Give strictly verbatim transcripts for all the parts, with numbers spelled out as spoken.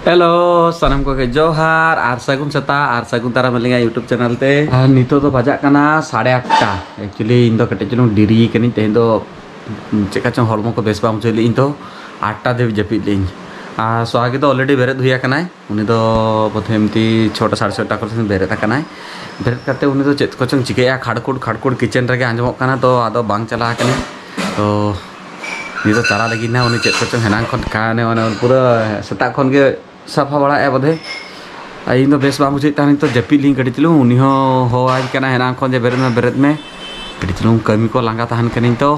Hello, ᱥᱟᱱᱟᱢ ᱠᱚᱜᱮ ᱡᱚᱦᱟᱨ ᱟᱨ ᱥᱟᱹᱜᱩᱱ ᱥᱮᱛᱟᱜ ᱟᱨ ᱥᱟᱹᱜᱩᱱ ᱫᱟᱨᱟᱢ ᱟᱹᱞᱤᱧᱟᱜ YouTube ᱪᱮᱱᱮᱞ ᱛᱮ᱾ ᱟᱨ ᱱᱤᱛᱚᱜ ᱫᱚ ᱵᱟᱡᱟᱜ ᱠᱟᱱᱟ ᱥᱟᱲᱮ ᱟᱴᱴᱟ᱾ ᱮᱠᱪᱩᱭᱮᱞᱤ ᱤᱧ ᱫᱚ ᱠᱟᱹᱴᱤᱡ ᱪᱩᱞᱩᱝ ᱰᱮᱨᱤ ᱠᱟᱹᱱᱟᱹᱧ ᱛᱮᱦᱮᱧ ᱫᱚ᱾ ᱪᱮᱫᱠᱟ ᱪᱚᱝ ᱦᱚᱲᱢᱚ ᱠᱚ ᱵᱮᱥ ᱵᱟᱝ ᱵᱩᱡᱷᱟᱹᱣ ᱞᱮᱫ, ᱤᱧ ᱫᱚ ᱟᱴᱴᱟ ᱫᱷᱟᱹᱵᱤᱡ ᱡᱟᱹᱯᱤᱫ ᱞᱮᱫ ᱟᱹᱧ᱾ ᱟᱨ ᱥᱚᱦᱟᱜᱤ ᱫᱚ ᱚᱞᱨᱮᱰᱤ ᱵᱮᱨᱮᱫ ᱦᱩᱭ ᱟᱠᱟᱱᱟᱭ᱾ ᱩᱱᱤ ᱫᱚ ᱵᱳᱫᱷᱚᱭ ᱮᱢᱛᱤ ᱪᱷᱚᱴᱟ, ᱥᱟᱲᱮ ᱪᱷᱚᱴᱟ ᱠᱚᱨᱮ ᱥᱮᱱ ᱵᱮᱨᱮᱫ ᱟᱠᱟᱱᱟᱭ᱾ ᱵᱮᱨᱮᱫ ᱠᱟᱛᱮ ᱩᱱᱤ ᱫᱚ ᱪᱮᱫ ᱠᱚᱪᱚᱝ ᱪᱤᱠᱟᱹᱭᱮᱫᱼᱟ, ᱠᱷᱟᱲᱠᱷᱩᱲ ᱠᱷᱟᱲᱠᱷᱩᱲ ᱠᱤᱪᱮᱱ ᱨᱮᱜᱮ ᱟᱸᱡᱚᱢᱚᱜ ᱠᱟᱱᱟ᱾ ᱛᱚ ᱟᱫᱚ ᱵᱟᱝ ᱪᱟᱞᱟᱣ ᱟᱠᱟᱱᱟᱭ᱾ ᱛᱚ ᱱᱤᱛᱚᱜ ᱪᱟᱞᱟᱜ ᱞᱟᱹᱜᱤᱫ ᱱᱟᱦᱟᱜ ᱩᱱᱤ ᱪᱮᱫ ᱠᱚᱪᱚᱝ ᱦᱮᱱᱟᱝ ᱠᱷᱚᱱ ᱠᱟᱱᱮ, ᱚᱱᱮ ᱯᱩᱨᱟᱹ ᱥᱮᱛᱟᱜ ᱠᱷᱚᱱ ᱜᱮ ᱥᱟᱯᱷᱟ ᱵᱟᱲᱟᱭᱮᱫᱼᱟ ᱵᱚᱫᱷᱮ᱾ ᱟᱨ ᱤᱧ ᱫᱚ ᱵᱮᱥ ᱵᱟᱝ ᱵᱩᱡᱷᱟᱹᱣᱮᱫ ᱛᱟᱦᱮᱱᱤᱧ, ᱛᱚ ᱡᱟᱹᱯᱤᱫ ᱞᱤᱧ ᱠᱟᱹᱴᱤᱡ ᱪᱩᱞᱩᱝ᱾ ᱩᱱᱤ ᱦᱚᱸ ᱦᱚᱦᱚᱣᱟᱭ ᱠᱟᱱᱟ ᱦᱮᱱᱟᱝ ᱠᱷᱚᱱ ᱡᱮ, "ᱵᱮᱨᱮᱫ ᱢᱮ, ᱵᱮᱨᱮᱫ ᱢᱮ᱾" ᱠᱟᱹᱴᱤᱡ ᱪᱩᱞᱩᱝ ᱠᱟᱹᱢᱤ ᱠᱚ ᱞᱟᱸᱜᱟ ᱛᱟᱦᱮᱱ ᱠᱟᱹᱱᱟᱹᱧ ᱛᱚ᱾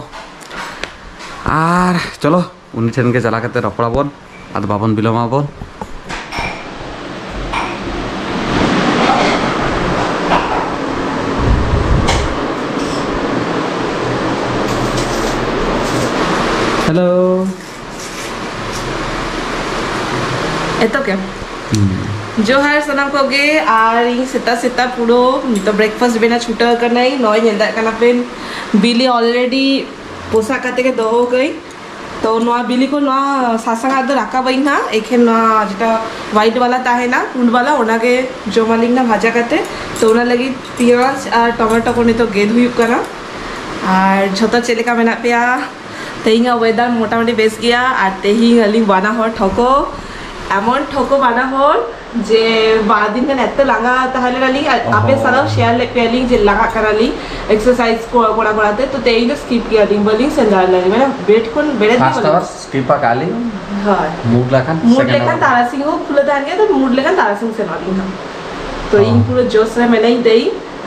ᱟᱨ ᱪᱚᱞᱚ, ᱩᱱᱤ ᱴᱷᱮᱱ ᱜᱮ ᱪᱟᱞᱟᱣ ᱠᱟᱛᱮ ᱨᱚᱯᱚᱲᱟᱵᱚᱱ, ᱟᱫᱚ ᱵᱟᱵᱚᱱ ᱵᱤᱞᱚᱢᱟᱵᱚᱱ᱾ ᱦᱮᱞᱳ᱾ ᱮᱛᱚ ᱠᱮ? ᱦᱩᱸ᱾ ᱡᱚᱦᱟᱨ ᱥᱟᱱᱟᱢ ᱠᱚᱜᱮ, ᱟᱨ ᱤᱧ ᱥᱮᱛᱟᱜ ᱥᱮᱛᱟᱜ ᱯᱩᱨᱟᱹ ᱱᱤᱛᱚᱜ breakfast ᱵᱮᱱᱟᱣ ᱪᱷᱩᱴᱟᱹᱣ ᱠᱟᱱᱟᱹᱧ᱾ ᱱᱚᱜᱼᱚᱭ ᱧᱮᱞ ᱫᱟᱲᱮᱭᱟᱜ ᱠᱟᱱᱟ ᱯᱮ, ᱵᱤᱞᱤ already ᱯᱚᱥᱟᱜ ᱠᱟᱛᱮ ᱜᱮ ᱫᱚᱦᱚ ᱠᱟᱹᱧ᱾ ᱛᱚ ᱱᱚᱣᱟ ᱵᱤᱞᱤ ᱠᱚ, ᱱᱚᱣᱟ ᱥᱟᱥᱟᱝ ᱟᱜ ᱫᱚ ᱨᱟᱠᱟᱵᱟᱹᱧ ᱦᱟᱸᱜ, ᱮᱠᱷᱮᱱ ᱱᱚᱣᱟ ᱡᱮᱴᱟ white ᱵᱟᱞᱟ ᱛᱟᱦᱮᱱᱟ, ᱯᱩᱸᱰ ᱵᱟᱞᱟ, ᱚᱱᱟᱜᱮ ᱡᱚᱢᱟᱞᱤᱧ ᱱᱟ ᱵᱷᱟᱡᱟ ᱠᱟᱛᱮ᱾ ᱛᱚ ᱚᱱᱟ ᱞᱟᱹᱜᱤᱫ ᱯᱮᱸᱭᱟᱡᱽ ᱟᱨ ᱴᱚᱢᱮᱴᱳ ᱠᱚ ᱱᱤᱛᱚᱜ ᱜᱮᱫ ᱦᱩᱭᱩᱜ ᱠᱟᱱᱟ᱾ ᱟᱨ ᱡᱷᱚᱛᱚ ᱪᱮᱫ ᱞᱮᱠᱟ ᱢᱮᱱᱟᱜ ᱯᱮᱭᱟ? ᱛᱮᱦᱮᱧᱟᱜ weather ᱢᱚᱴᱟᱢᱩᱴᱤ ᱵᱮᱥ ᱜᱮᱭᱟ, ᱟᱨ ᱛᱮᱦᱮᱧ ᱟᱹᱞᱤᱧ ᱵᱟᱱᱟ ᱦᱚᱲ ᱴᱷᱚᱠᱚ, ᱮᱢᱚᱱ ᱴᱷᱚᱠᱚ ᱵᱟᱱᱟ ᱦᱚᱲ ᱡᱮ ᱵᱟᱨ ᱫᱤᱱ ᱜᱟᱱ ᱮᱛᱚ ᱞᱟᱸᱜᱟ ᱛᱟᱦᱮᱸ ᱞᱮᱱᱟᱞᱤᱧ, ᱟᱨ ᱟᱯᱮ ᱚᱦᱚ᱾ ᱥᱟᱞᱟᱜ share ᱞᱮᱫ ᱯᱮᱭᱟᱞᱤᱧ ᱡᱮ ᱞᱟᱸᱜᱟᱜ ᱠᱟᱱᱟᱞᱤᱧ exercise ᱠᱚ ᱠᱚᱲᱟ ᱠᱚᱲᱟ ᱛᱮ, ᱛᱚ ᱛᱮᱦᱮᱧ ᱫᱚ skip ᱠᱮᱫᱟᱞᱤᱧ, ᱵᱟᱹᱞᱤᱧ ᱥᱮᱱ ᱫᱟᱲᱮ ᱞᱮᱱᱟ, ᱢᱟᱱᱮ bed ᱠᱷᱚᱱ ᱵᱮᱨᱮᱫ ᱜᱮ first ᱵᱟᱹᱞᱤᱧ hour skip ᱟᱠᱟᱫ ᱞᱤᱧ᱾ ᱦᱳᱭ᱾ Mood ᱞᱮᱠᱷᱟᱱ mood second ᱞᱮᱠᱷᱟᱱ hour᱾ ᱛᱟᱨᱟᱥᱤᱧ ᱦᱚᱸ ᱠᱷᱩᱞᱟᱹ ᱛᱟᱦᱮᱱ ᱜᱮᱭᱟ, ᱛᱚ mood ᱞᱮᱠᱷᱟᱱ ᱛᱟᱨᱟᱥᱤᱧ ᱥᱮᱱᱚᱜ ᱟᱹᱞᱤᱧ ᱦᱟᱸᱜ᱾ ᱛᱚ ᱚ᱾ ᱤᱧ ᱯᱩᱨᱟᱹ ᱡᱳᱥ ᱨᱮ ᱢᱮᱱᱟᱧ ᱛᱮ,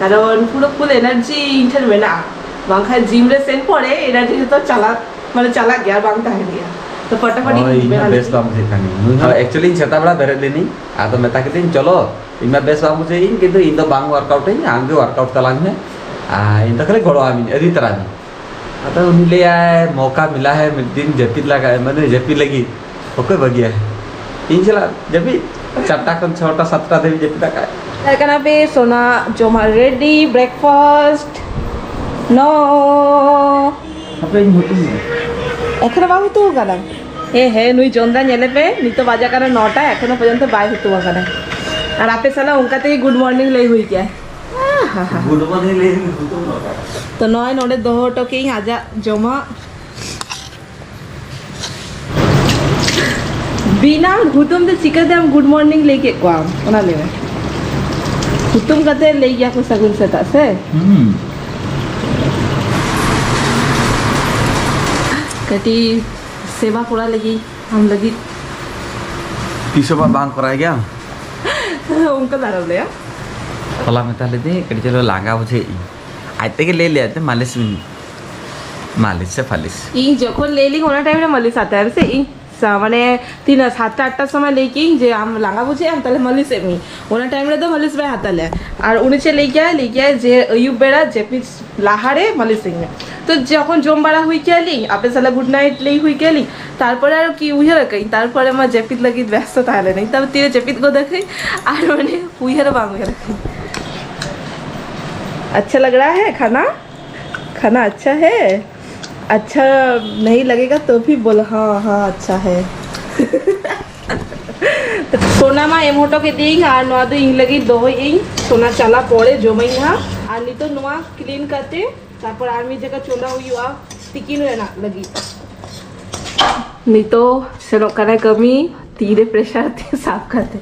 ᱠᱟᱨᱚᱱ ᱯᱩᱨᱟᱹ full energy ᱤᱧ ᱴᱷᱮᱱ ᱢᱮᱱᱟᱜᱼᱟ, ᱵᱟᱝᱠᱷᱟᱱ gym ᱨᱮ ᱥᱮᱱ ᱯᱚᱨᱮ energy ᱡᱚᱛᱚ ᱪᱟᱞᱟᱜ, ᱢᱟᱱᱮ ᱪᱟᱞᱟᱜ ᱜᱮᱭᱟ, ᱵᱟᱝ ᱛᱟᱦᱮᱱ ᱜᱮᱭᱟ᱾ ᱛᱚ ᱯᱷᱚᱴᱟᱯᱷᱚᱴ ᱦᱳᱭ, ᱤᱧ ᱤᱧ ᱦᱚᱸ ᱵᱮᱱᱟᱣ ᱵᱮᱥ ᱞᱮᱜᱮ᱾ ᱵᱟᱝ ᱵᱩᱡᱷᱟᱹᱜ ᱠᱟᱱ ᱜᱮᱭᱟ᱾ ᱱᱩᱭ ᱦᱚᱸ actually ᱤᱧ ᱥᱮᱛᱟᱜ ᱵᱮᱲᱟ ᱵᱮᱨᱮᱫ ᱞᱮᱱᱟᱹᱧ, ᱟᱫᱚ ᱢᱮᱛᱟ ᱠᱤᱫᱟᱹᱧ, "ᱪᱚᱞᱚ, ᱤᱧ ᱢᱟ ᱵᱮᱥ ᱵᱟᱝ ᱵᱩᱡᱷᱟᱹᱜ ᱤᱧ, ᱠᱤᱱᱛᱩ ᱤᱧ ᱫᱚ ᱵᱟᱝ workout ᱟᱹᱧ, ᱟᱢ ᱜᱮ workout ᱛᱟᱞᱟᱝ ᱢᱮ, ᱟᱨ ᱤᱧ ᱫᱚ ᱠᱷᱟᱹᱞᱤ ᱜᱚᱲᱚ ᱟᱢᱤᱧ, ᱟᱹᱫᱤ ᱛᱟᱨᱟ ᱢᱮ᱾" ᱟᱫᱚ ᱩᱱᱤ ᱞᱟᱹᱭᱟᱭ, "ᱢᱚᱠᱟ ᱢᱤᱞᱟ ᱦᱮ, ᱢᱤᱫ ᱫᱤᱱ ᱡᱟᱹᱯᱤᱫ ᱞᱟᱜᱟᱜ, ᱢᱟᱱᱮ ᱡᱟᱹᱯᱤᱫ ᱞᱟᱹᱜᱤᱫ, ᱚᱠᱚᱭ ᱵᱟᱹᱜᱤᱭᱟᱭ?" ᱤᱧ ᱪᱟᱞᱟᱜ ᱡᱟᱹᱯᱤᱫ, ᱪᱟᱨᱴᱟ ᱠᱷᱚᱱ ᱪᱷᱚᱴᱟ, ᱥᱟᱛᱴᱟ ᱫᱷᱟᱹᱵᱤᱡ ᱡᱟᱹᱯᱤᱫ ᱟᱠᱟᱫ᱾ ᱦᱮᱡ ᱠᱟᱱᱟ ᱯᱮ ᱥᱳᱱᱟ, ᱡᱚᱢᱟᱜ ready, breakfast᱾ No᱾ ᱦᱟᱯᱮ, ᱤᱧ ᱦᱩᱛᱩᱢ ᱢᱮ᱾ ᱮᱠᱷᱚᱱᱳ ᱵᱟᱝ ᱦᱩᱛᱩᱢ ᱠᱟᱱᱟ? ᱦᱮᱸ, ᱦᱮᱸ, ᱱᱩᱭ ᱡᱚᱱᱫᱟ ᱧᱮᱞᱮ ᱯᱮ, ᱱᱤᱛᱚᱜ ᱵᱟᱡᱟᱜ ᱠᱟᱱᱟ ᱱᱚᱴᱟ, ᱮᱠᱷᱚᱱᱳ ᱯᱚᱨᱡᱚᱱᱛᱚ ᱵᱟᱭ ᱦᱩᱛᱩᱢ ᱟᱠᱟᱱᱟ᱾ ᱟᱨ ᱟᱯᱮ ᱥᱟᱞᱟᱜ ᱚᱱᱠᱟ ᱛᱮᱜᱮ ᱜᱩᱰ ᱢᱚᱨᱱᱤᱝ ᱞᱟᱹᱭ ᱦᱩᱭ ᱠᱮᱜᱼᱟ᱾ ᱜᱩᱰ ᱢᱚᱨᱱᱤᱝ ᱞᱟᱹᱭ ᱦᱩᱭ ᱠᱮᱜᱼᱟ᱾ ᱛᱚ, ᱱᱚᱜᱼᱚᱭ ᱱᱚᱰᱮ ᱫᱚᱦᱚ ᱦᱚᱴᱚ ᱠᱮᱜ ᱟᱹᱧ ᱟᱡᱟᱜ ᱡᱚᱢᱟᱜ᱾ ᱵᱤᱱᱟ ᱦᱩᱛᱩᱢ ᱛᱮ ᱪᱤᱠᱟᱹᱛᱮ ᱟᱢ ᱜᱩᱰ ᱢᱚᱨᱱᱤᱝ ᱞᱟᱹᱭ ᱠᱮᱫ ᱠᱚᱣᱟᱢ? ᱚᱱᱟ ᱞᱟᱹᱭ ᱢᱮ᱾ ᱦᱩᱛᱩᱢ ᱠᱟᱛᱮ ᱞᱟᱹᱭ ᱜᱮᱭᱟ ᱠᱚ ᱥᱟᱹᱜᱩᱱ ᱥᱮᱛᱟᱜ ᱥᱮ? ᱦᱩᱸ᱾ ᱠᱟᱹᱴᱤᱡ ᱥᱮᱵᱟ ᱠᱚᱨᱟᱣ ᱞᱟᱹᱜᱤᱫ, ᱟᱢ ᱞᱟᱹᱜᱤᱫ᱾ ᱛᱤᱥ ᱦᱚᱸ ᱵᱟᱝ ᱠᱚᱨᱟᱣ ᱜᱮᱭᱟ? ᱚᱱᱠᱟ ᱫᱚ ᱟᱞᱚᱢ ᱞᱟᱹᱭᱟ᱾ ᱦᱚᱞᱟ ᱢᱮᱛᱟ ᱞᱮᱫᱮ ᱠᱟᱹᱴᱤᱡ ᱪᱚᱞᱚ ᱞᱟᱸᱜᱟ ᱵᱩᱡᱷᱟᱹᱣᱮᱫ ᱤᱧ᱾ ᱟᱡ ᱛᱮᱜᱮ ᱞᱟᱹᱭ ᱞᱮᱫ ᱛᱮ ᱢᱟᱹᱞᱤᱥ ᱢᱟᱹᱞᱤᱥ ᱥᱮ ᱯᱷᱟᱹᱞᱤᱥ? ᱤᱧ ᱡᱚᱠᱷᱚᱱ ᱞᱟᱹᱭ ᱞᱤᱧ ᱚᱱᱟ ᱴᱟᱭᱤᱢ ᱨᱮ ᱢᱟᱹᱞᱤᱥ ᱟᱛᱟᱭ ᱥᱮ ᱤᱧ ᱥᱟ-, ᱢᱟᱱᱮ ᱛᱤᱱᱟᱹᱜ ᱥᱟᱛᱴᱟ ᱟᱴᱴᱟ ᱥᱚᱢᱚᱭ ᱞᱟᱹᱭ ᱠᱤᱧ ᱡᱮ ᱟᱢ ᱞᱟᱸᱜᱟ ᱵᱩᱡᱷᱟᱹᱜ ᱟᱢ, ᱛᱟᱦᱞᱮ ᱢᱟᱹᱞᱤᱥ ᱮᱫ ᱢᱤᱧ᱾ ᱚᱱᱟ ᱴᱟᱭᱤᱢ ᱨᱮᱫᱚ ᱢᱟᱹᱞᱤᱥ ᱵᱟᱭ ᱦᱟᱛᱟᱣ ᱞᱮᱭᱟ᱾ ᱟᱨ ᱩᱱᱤ ᱪᱮᱫ ᱞᱟᱹᱭ ᱠᱮᱭᱟᱭ? ᱞᱟᱹᱭ ᱠᱮᱭᱟᱭ ᱡᱮ ᱟᱹᱭᱩᱵ ᱵᱮᱲᱟ ᱡᱟᱹᱯᱤᱫ ᱞᱟᱦᱟᱨᱮ ᱢᱟᱹᱞᱤᱥ ᱟᱹᱧ ᱢᱮ᱾ ᱛᱚ ᱡᱚᱠᱷᱚᱱ ᱡᱚᱢ ᱵᱟᱲᱟ ᱦᱩᱭ ᱠᱮᱭᱟᱞᱤᱧ, ᱟᱯᱮ ᱥᱟᱞᱟᱜ ᱜᱩᱰ ᱱᱟᱭᱤᱴ ᱞᱟᱹᱭ ᱦᱩᱭ ᱠᱮᱭᱟᱞᱤᱧ, ᱛᱟᱨᱯᱚᱨᱮ ᱟᱨᱚ ᱠᱤ ᱩᱭᱦᱟᱹᱨ ᱟᱠᱟᱫᱟᱹᱧ, ᱛᱟᱨᱯᱚᱨᱮ ᱢᱟ ᱡᱟᱹᱯᱤᱫ ᱞᱟᱹᱜᱤᱫ ᱵᱮᱥᱛᱚ ᱛᱟᱦᱮᱸ ᱞᱮᱱᱟᱹᱧ᱾ ᱛᱟᱨᱯᱚᱨ ᱛᱤᱨᱮ ᱡᱟᱹᱯᱤᱫ ᱜᱚᱫ ᱟᱠᱟᱹᱧ ᱟᱨ ᱢᱟᱱᱮ ᱩᱭᱦᱟᱹᱨ ᱵᱟᱝ ᱩᱭᱦᱟᱹᱨ ᱟᱠᱟᱹᱧ᱾ ᱟᱪᱪᱷᱟ ᱞᱟᱜᱽ ᱨᱟᱦᱟ ᱦᱮ ᱠᱷᱟᱱᱟ? खाना अच्छा है? अच्छा नहीं लगेगा तो भी बोलो, हाँ, हाँ, अच्छा है। ᱥᱚᱱᱟ ᱢᱟ ᱮᱢ ᱦᱚᱴᱚ ᱠᱮᱫᱤᱧ ᱟᱨ ᱱᱚᱣᱟ ᱫᱚ ᱤᱧ ᱞᱟᱹᱜᱤᱫ ᱫᱚᱦᱚᱭᱮᱫ ᱟᱹᱧ᱾ ᱥᱚᱱᱟ ᱪᱟᱞᱟᱜ ᱯᱚᱨᱮ ᱡᱚᱢᱟᱹᱧ ᱦᱟᱸᱜ᱾ ᱟᱨ ᱱᱤᱛᱚᱜ ᱱᱚᱣᱟ ᱠᱞᱤᱱ ᱠᱟᱛᱮ ᱛᱟᱨᱯᱚᱨ ᱟᱨ ᱢᱤᱫ ᱡᱟᱭᱜᱟ ᱪᱚᱸᱫᱟ ᱦᱩᱭᱩᱜᱼᱟ ᱛᱤᱠᱤᱱ ᱨᱮᱱᱟᱜ ᱞᱟᱹᱜᱤᱫ᱾ ᱱᱤᱛᱚᱜ ᱥᱮᱱᱚᱜ ᱠᱟᱱᱟᱭ ᱠᱟᱹᱢᱤ, ᱛᱤᱨᱮ ᱯᱨᱮᱥᱟᱨ ᱛᱮ ᱥᱟᱵ ᱠᱟᱛᱮ᱾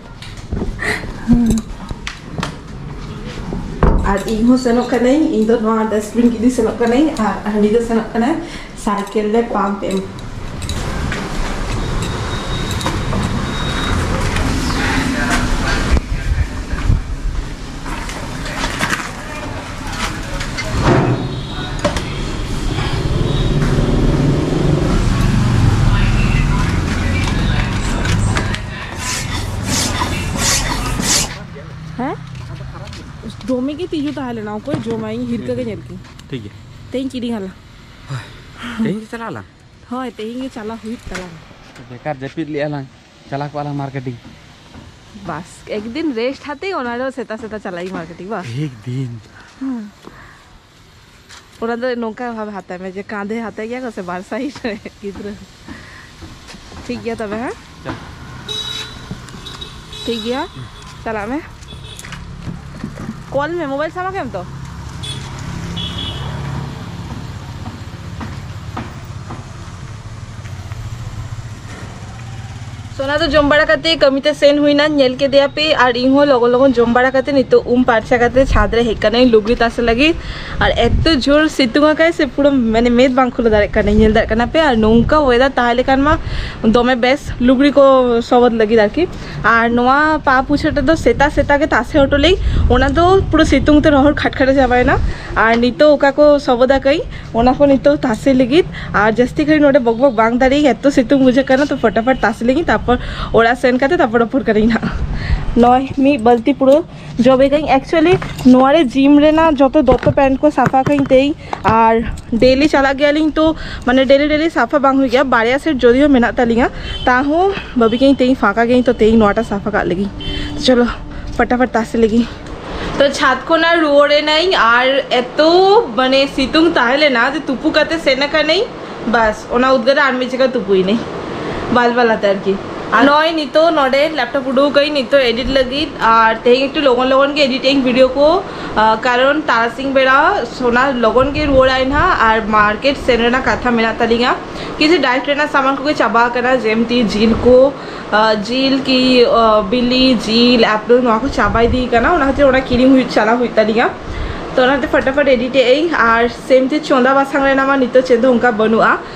ᱟᱨ ᱤᱧ ᱦᱚᱸ ᱥᱮᱱᱚᱜ ᱠᱟᱹᱱᱟᱹᱧ, ᱤᱧ ᱫᱚ ᱱᱚᱣᱟ ᱰᱟᱥᱴᱵᱤᱱ ᱜᱤᱰᱤ ᱥᱮᱱᱚᱜ ᱠᱟᱹᱱᱟᱹᱧ, ᱟᱨ ᱦᱟᱹᱱᱤ ᱫᱚ ᱥᱮᱱᱚᱜ ᱠᱟᱱᱟᱭ ᱥᱟᱭᱠᱮᱞ ᱨᱮ ᱯᱟᱢᱯ ᱮᱢ᱾ ᱦᱮᱸ? ᱫᱚᱢᱮ ᱜᱮ ᱛᱤᱡᱩ ᱛᱟᱦᱮᱸ ᱞᱮᱱᱟ, ᱚᱠᱚᱭ ᱡᱚᱢᱟ? ᱤᱧ ᱦᱤᱨᱠᱟᱹ ᱜᱮ ᱧᱮᱞ ᱠᱤᱧ᱾ ᱴᱷᱤᱠ ᱜᱮᱭᱟ᱾ ᱛᱮᱦᱮᱧ ᱠᱤᱨᱤᱧ ᱟᱞᱟᱝ᱾ ᱛᱮᱦᱮᱧ ᱜᱮ ᱪᱟᱞᱟᱜ ᱟᱞᱟᱝ᱾ ᱦᱳᱭ, ᱛᱮᱦᱮᱧ ᱜᱮ ᱪᱟᱞᱟᱣ ᱦᱩᱭᱩᱜ ᱛᱟᱞᱟᱝ᱾ ᱵᱮᱠᱟᱨ ᱡᱟᱹᱯᱤᱫ ᱞᱮᱜᱼᱟ ᱞᱟᱝ, ᱪᱟᱞᱟᱣ ᱠᱚᱜᱼᱟ ᱞᱟᱝ ᱢᱟᱨᱠᱮᱴᱤᱝ᱾ ᱵᱟᱥ, ᱮᱠᱫᱤᱱ ᱨᱮᱥᱴ ᱦᱟᱛᱮ ᱚᱱᱟ ᱫᱚ ᱥᱮᱛᱟ ᱥᱮᱛᱟ ᱪᱟᱞᱟᱜ ᱤᱧ ᱢᱟᱨᱠᱮᱴᱤᱝ, ᱵᱟᱥ᱾ ᱮᱠᱫᱤᱱ᱾ ᱦᱩᱸ᱾ ᱚᱱᱟ ᱫᱚ ᱱᱚᱝᱠᱟ ᱵᱷᱟᱵᱮ ᱦᱟᱛᱟᱭ ᱢᱮ ᱡᱮ ᱠᱟᱸᱫᱷᱮ ᱦᱟᱛᱟᱭ ᱜᱮᱭᱟ ᱠᱚ ᱥᱮ ᱵᱟᱨ ᱥᱟᱭᱤᱰ ᱨᱮ ᱜᱤᱫᱽᱨᱟᱹ᱾ ᱴᱷᱤᱠ ᱜᱮᱭᱟ ᱛᱚᱵᱮ, ᱦᱮᱸ? ᱴᱷᱤᱠ ᱜᱮᱭᱟ, ᱪᱟᱞᱟᱜ ᱢᱮ᱾ ᱠᱚᱞ ᱢᱮ, ᱢᱳᱵᱟᱭᱤᱞ ᱥᱟᱢᱟᱝ ᱨᱮᱢ ᱛᱚ᱾ ᱥᱳᱱᱟ ᱫᱚ ᱡᱚᱢ ᱵᱟᱲᱟ ᱠᱟᱛᱮ ᱠᱟᱹᱢᱤ ᱛᱮ ᱥᱮᱱ ᱦᱩᱭᱱᱟ, ᱧᱮᱞ ᱠᱮᱫᱮᱭᱟ ᱯᱮ᱾ ᱟᱨ ᱤᱧ ᱦᱚᱸ ᱞᱚᱜᱚᱱ ᱞᱚᱜᱚᱱ ᱡᱚᱢ ᱵᱟᱲᱟ ᱠᱟᱛᱮ ᱱᱤᱛᱚᱜ ᱩᱢ ᱯᱟᱨᱪᱟ ᱠᱟᱛᱮ ᱪᱷᱟᱫᱽ ᱨᱮ ᱦᱮᱡ ᱠᱟᱱᱟᱧ ᱞᱩᱜᱽᱲᱤ ᱛᱟᱥᱮ ᱞᱟᱹᱜᱤᱫ᱾ ᱟᱨ ᱮᱛᱚ ᱡᱳᱨ ᱥᱤᱛᱩᱝ ᱟᱠᱟᱭ ᱥᱮ, ᱯᱩᱨᱟᱹ ᱢᱟᱱᱮ ᱢᱮᱫ ᱵᱟᱝ ᱠᱷᱩᱞᱟᱹ ᱫᱟᱲᱮᱭᱟᱜ ᱠᱟᱱᱟ, ᱧᱮᱞ ᱫᱟᱲᱮᱭᱟᱜ ᱠᱟᱱᱟ ᱯᱮ᱾ ᱟᱨ ᱱᱚᱝᱠᱟ ᱣᱮᱫᱟᱨ ᱛᱟᱦᱮᱸ ᱞᱮᱠᱷᱟᱱ ᱢᱟ ᱫᱚᱢᱮ ᱵᱮᱥ, ᱞᱩᱜᱽᱲᱤ ᱠᱚ ᱥᱚᱵᱚᱫ ᱞᱟᱹᱜᱤᱫ ᱟᱨᱠᱤ᱾ ᱟᱨ ᱱᱚᱣᱟ ᱯᱟ ᱯᱩᱪᱷᱟᱹᱴᱟ ᱫᱚ ᱥᱮᱛᱟᱜ ᱥᱮᱛᱟᱜ ᱜᱮ ᱛᱟᱥᱮ ᱦᱚᱴᱚ ᱞᱮᱫ, ᱚᱱᱟ ᱫᱚ ᱯᱩᱨᱟᱹ ᱥᱤᱛᱩᱝ ᱛᱮ ᱨᱚᱦᱚᱲ ᱠᱷᱟᱴᱠᱷᱟᱴᱮ ᱪᱟᱵᱟᱭᱮᱱᱟ᱾ ᱟᱨ ᱱᱤᱛᱚᱜ ᱚᱠᱟ ᱠᱚ ᱥᱚᱵᱚᱫ ᱟᱠᱟᱫᱟᱹᱧ, ᱚᱱᱟ ᱠᱚ ᱱᱤᱛᱚᱜ ᱛᱟᱥᱮ ᱞᱟᱹᱜᱤᱫ᱾ ᱟᱨ ᱡᱟᱹᱥᱛᱤ ᱜᱷᱟᱹᱲᱤᱡ ᱱᱚᱰᱮ ᱵᱚᱠ ᱵᱚᱠ ᱵᱟᱝ ᱫᱟᱲᱮᱭᱟᱜ, ᱮᱛᱚ ᱥᱤᱛᱩᱝ ᱵᱩᱡᱷᱟᱹᱜ ᱠᱟᱱᱟ᱾ ᱛᱚ ᱯᱷᱚᱴᱟᱯᱷᱚᱴ ᱛᱟᱥᱮ ᱞᱟᱹᱜᱤᱫ, ᱛᱟᱨᱯᱚᱨ ᱚᱲᱟᱜ ᱥᱮᱱ ᱠᱟᱛᱮ ᱛᱟᱨᱯᱚᱨ ᱨᱚᱯᱚᱲ ᱠᱟᱹᱱᱟᱹᱧ ᱱᱟᱦᱟᱜ᱾ ᱱᱚᱜᱼᱚᱭ ᱢᱤᱫ ᱵᱟᱹᱞᱛᱤ ᱯᱩᱨᱟᱹ ᱡᱚᱵᱮ ᱠᱟᱹᱧ᱾ Actually ᱱᱚᱣᱟ ᱨᱮ ᱡᱤᱢ ᱨᱮᱱᱟᱜ ᱡᱚᱛᱚ ᱫᱚᱛᱚ ᱯᱮᱱᱴ ᱠᱚ ᱥᱟᱯᱷᱟ ᱠᱟᱹᱧ ᱛᱮᱭ, ᱟᱨ ᱰᱮᱞᱤ ᱪᱟᱞᱟᱜ ᱜᱮᱭᱟᱞᱤᱧ, ᱛᱚ ᱢᱟᱱᱮ ᱰᱮᱞᱤ ᱰᱮᱞᱤ ᱥᱟᱯᱷᱟ ᱵᱟᱝ ᱦᱩᱭᱩᱜ ᱜᱮᱭᱟ᱾ ᱵᱟᱨᱭᱟ ᱥᱮᱴ ᱡᱚᱫᱤᱭᱳ ᱢᱮᱱᱟᱜ ᱛᱟᱹᱞᱤᱧᱟ, ᱛᱟᱦᱚᱸ ᱵᱷᱟᱵᱤ ᱠᱟᱹᱧ ᱛᱮᱦᱮᱧ ᱯᱷᱟᱸᱠᱟ ᱜᱮᱭᱟᱹᱧ, ᱛᱚ ᱛᱮᱦᱮᱧ ᱱᱚᱣᱟᱴᱟᱜ ᱥᱟᱯᱷᱟ ᱠᱟᱜ ᱞᱮᱜᱤᱧ᱾ ᱛᱚ ᱪᱚᱞᱚ ᱯᱷᱟᱴᱟᱯᱷᱟᱴ ᱛᱟᱥᱮ ᱞᱮᱜᱤᱧ᱾ ᱛᱚ ᱪᱷᱟᱫᱽ ᱠᱷᱚᱱᱟᱜ ᱨᱩᱣᱟᱹᱲ ᱮᱱᱟᱹᱧ, ᱟᱨ ᱮᱛᱚ ᱢᱟᱱᱮ ᱥᱤᱛᱩᱝ ᱛᱟᱦᱮᱸ ᱞᱮᱱᱟ ᱡᱮ ᱛᱩᱯᱩ ᱠᱟᱛᱮ ᱥᱮᱱ ᱟᱠᱟᱱᱟᱹᱧ, ᱵᱟᱥ ᱚᱱᱟ ᱩᱫᱽᱜᱟᱹᱨ ᱨᱮ ᱟᱨ ᱢᱤᱫ ᱡᱟᱭᱜᱟ ᱛᱩᱯᱩᱭᱮᱱᱟᱹᱧ ᱵᱟᱞ ᱵᱟᱞᱟᱛᱮ ᱟᱨᱠᱤ᱾ ᱟᱨ ᱱᱚᱜᱼᱚᱭ ᱱᱤᱛᱚᱜ ᱱᱚᱰᱮ ᱞᱮᱯᱴᱚᱯ ᱩᱰᱩᱠ ᱟᱹᱧ ᱱᱤᱛᱚᱜ ᱮᱰᱤᱴ ᱞᱟᱹᱜᱤᱫ᱾ ᱟᱨ ᱛᱮᱦᱮᱧ ᱮᱠᱴᱩ ᱞᱚᱜᱚᱱ ᱞᱚᱜᱚᱱ ᱜᱮ ᱮᱰᱤᱴ ᱟᱹᱧ ᱵᱷᱤᱰᱤᱭᱳ ᱠᱚ, ᱟᱨ ᱠᱟᱨᱚᱱ ᱛᱟᱨᱟᱥᱤᱧ ᱵᱮᱲᱟ ᱥᱳᱱᱟ ᱞᱚᱜᱚᱱ ᱜᱮ ᱨᱩᱣᱟᱹᱲᱟᱭ ᱱᱟᱦᱟᱜ, ᱟᱨ ᱢᱟᱨᱠᱮᱴ ᱥᱮᱱ ᱨᱮᱱᱟᱜ ᱠᱟᱛᱷᱟ ᱢᱮᱱᱟᱜ ᱛᱟᱹᱞᱤᱧᱟ᱾ ᱠᱤᱪᱷᱩ ᱰᱟᱭᱮᱴ ᱨᱮᱱᱟᱜ ᱥᱟᱢᱟᱱ ᱠᱚᱜᱮ ᱪᱟᱵᱟ ᱟᱠᱟᱱᱟ, ᱡᱮᱢᱛᱤ ᱡᱤᱞ ᱠᱚ, ᱟᱨ ᱡᱤᱞ ᱠᱤ, ᱟᱨ ᱵᱤᱞᱤ, ᱡᱤᱞ, ᱮᱯᱮᱞ, ᱱᱚᱣᱟ ᱠᱚ ᱪᱟᱵᱟ ᱤᱫᱤ ᱠᱟᱱᱟ, ᱚᱱᱟ ᱠᱷᱟᱹᱛᱤᱨ ᱚᱱᱟ ᱠᱤᱨᱤᱧ ᱦᱩᱭᱩᱜ, ᱪᱟᱞᱟᱣ ᱦᱩᱭᱩᱜ ᱛᱟᱹᱞᱤᱧᱟ᱾ ᱛᱚ ᱚᱱᱟᱛᱮ ᱯᱷᱟᱴᱟᱯᱷᱟᱴ ᱮᱰᱤᱴ ᱮᱫ ᱟᱹᱧ᱾ ᱟᱨ ᱥᱮᱢ ᱛᱮ ᱪᱚᱸᱫᱟ ᱵᱟᱥᱟᱝ ᱨᱮᱱᱟᱜ ᱢᱟ ᱱᱤᱛᱚᱜ ᱪᱮᱫ ᱦᱚᱸ ᱚᱱᱠᱟ ᱵᱟᱹᱱᱩᱜᱼᱟ᱾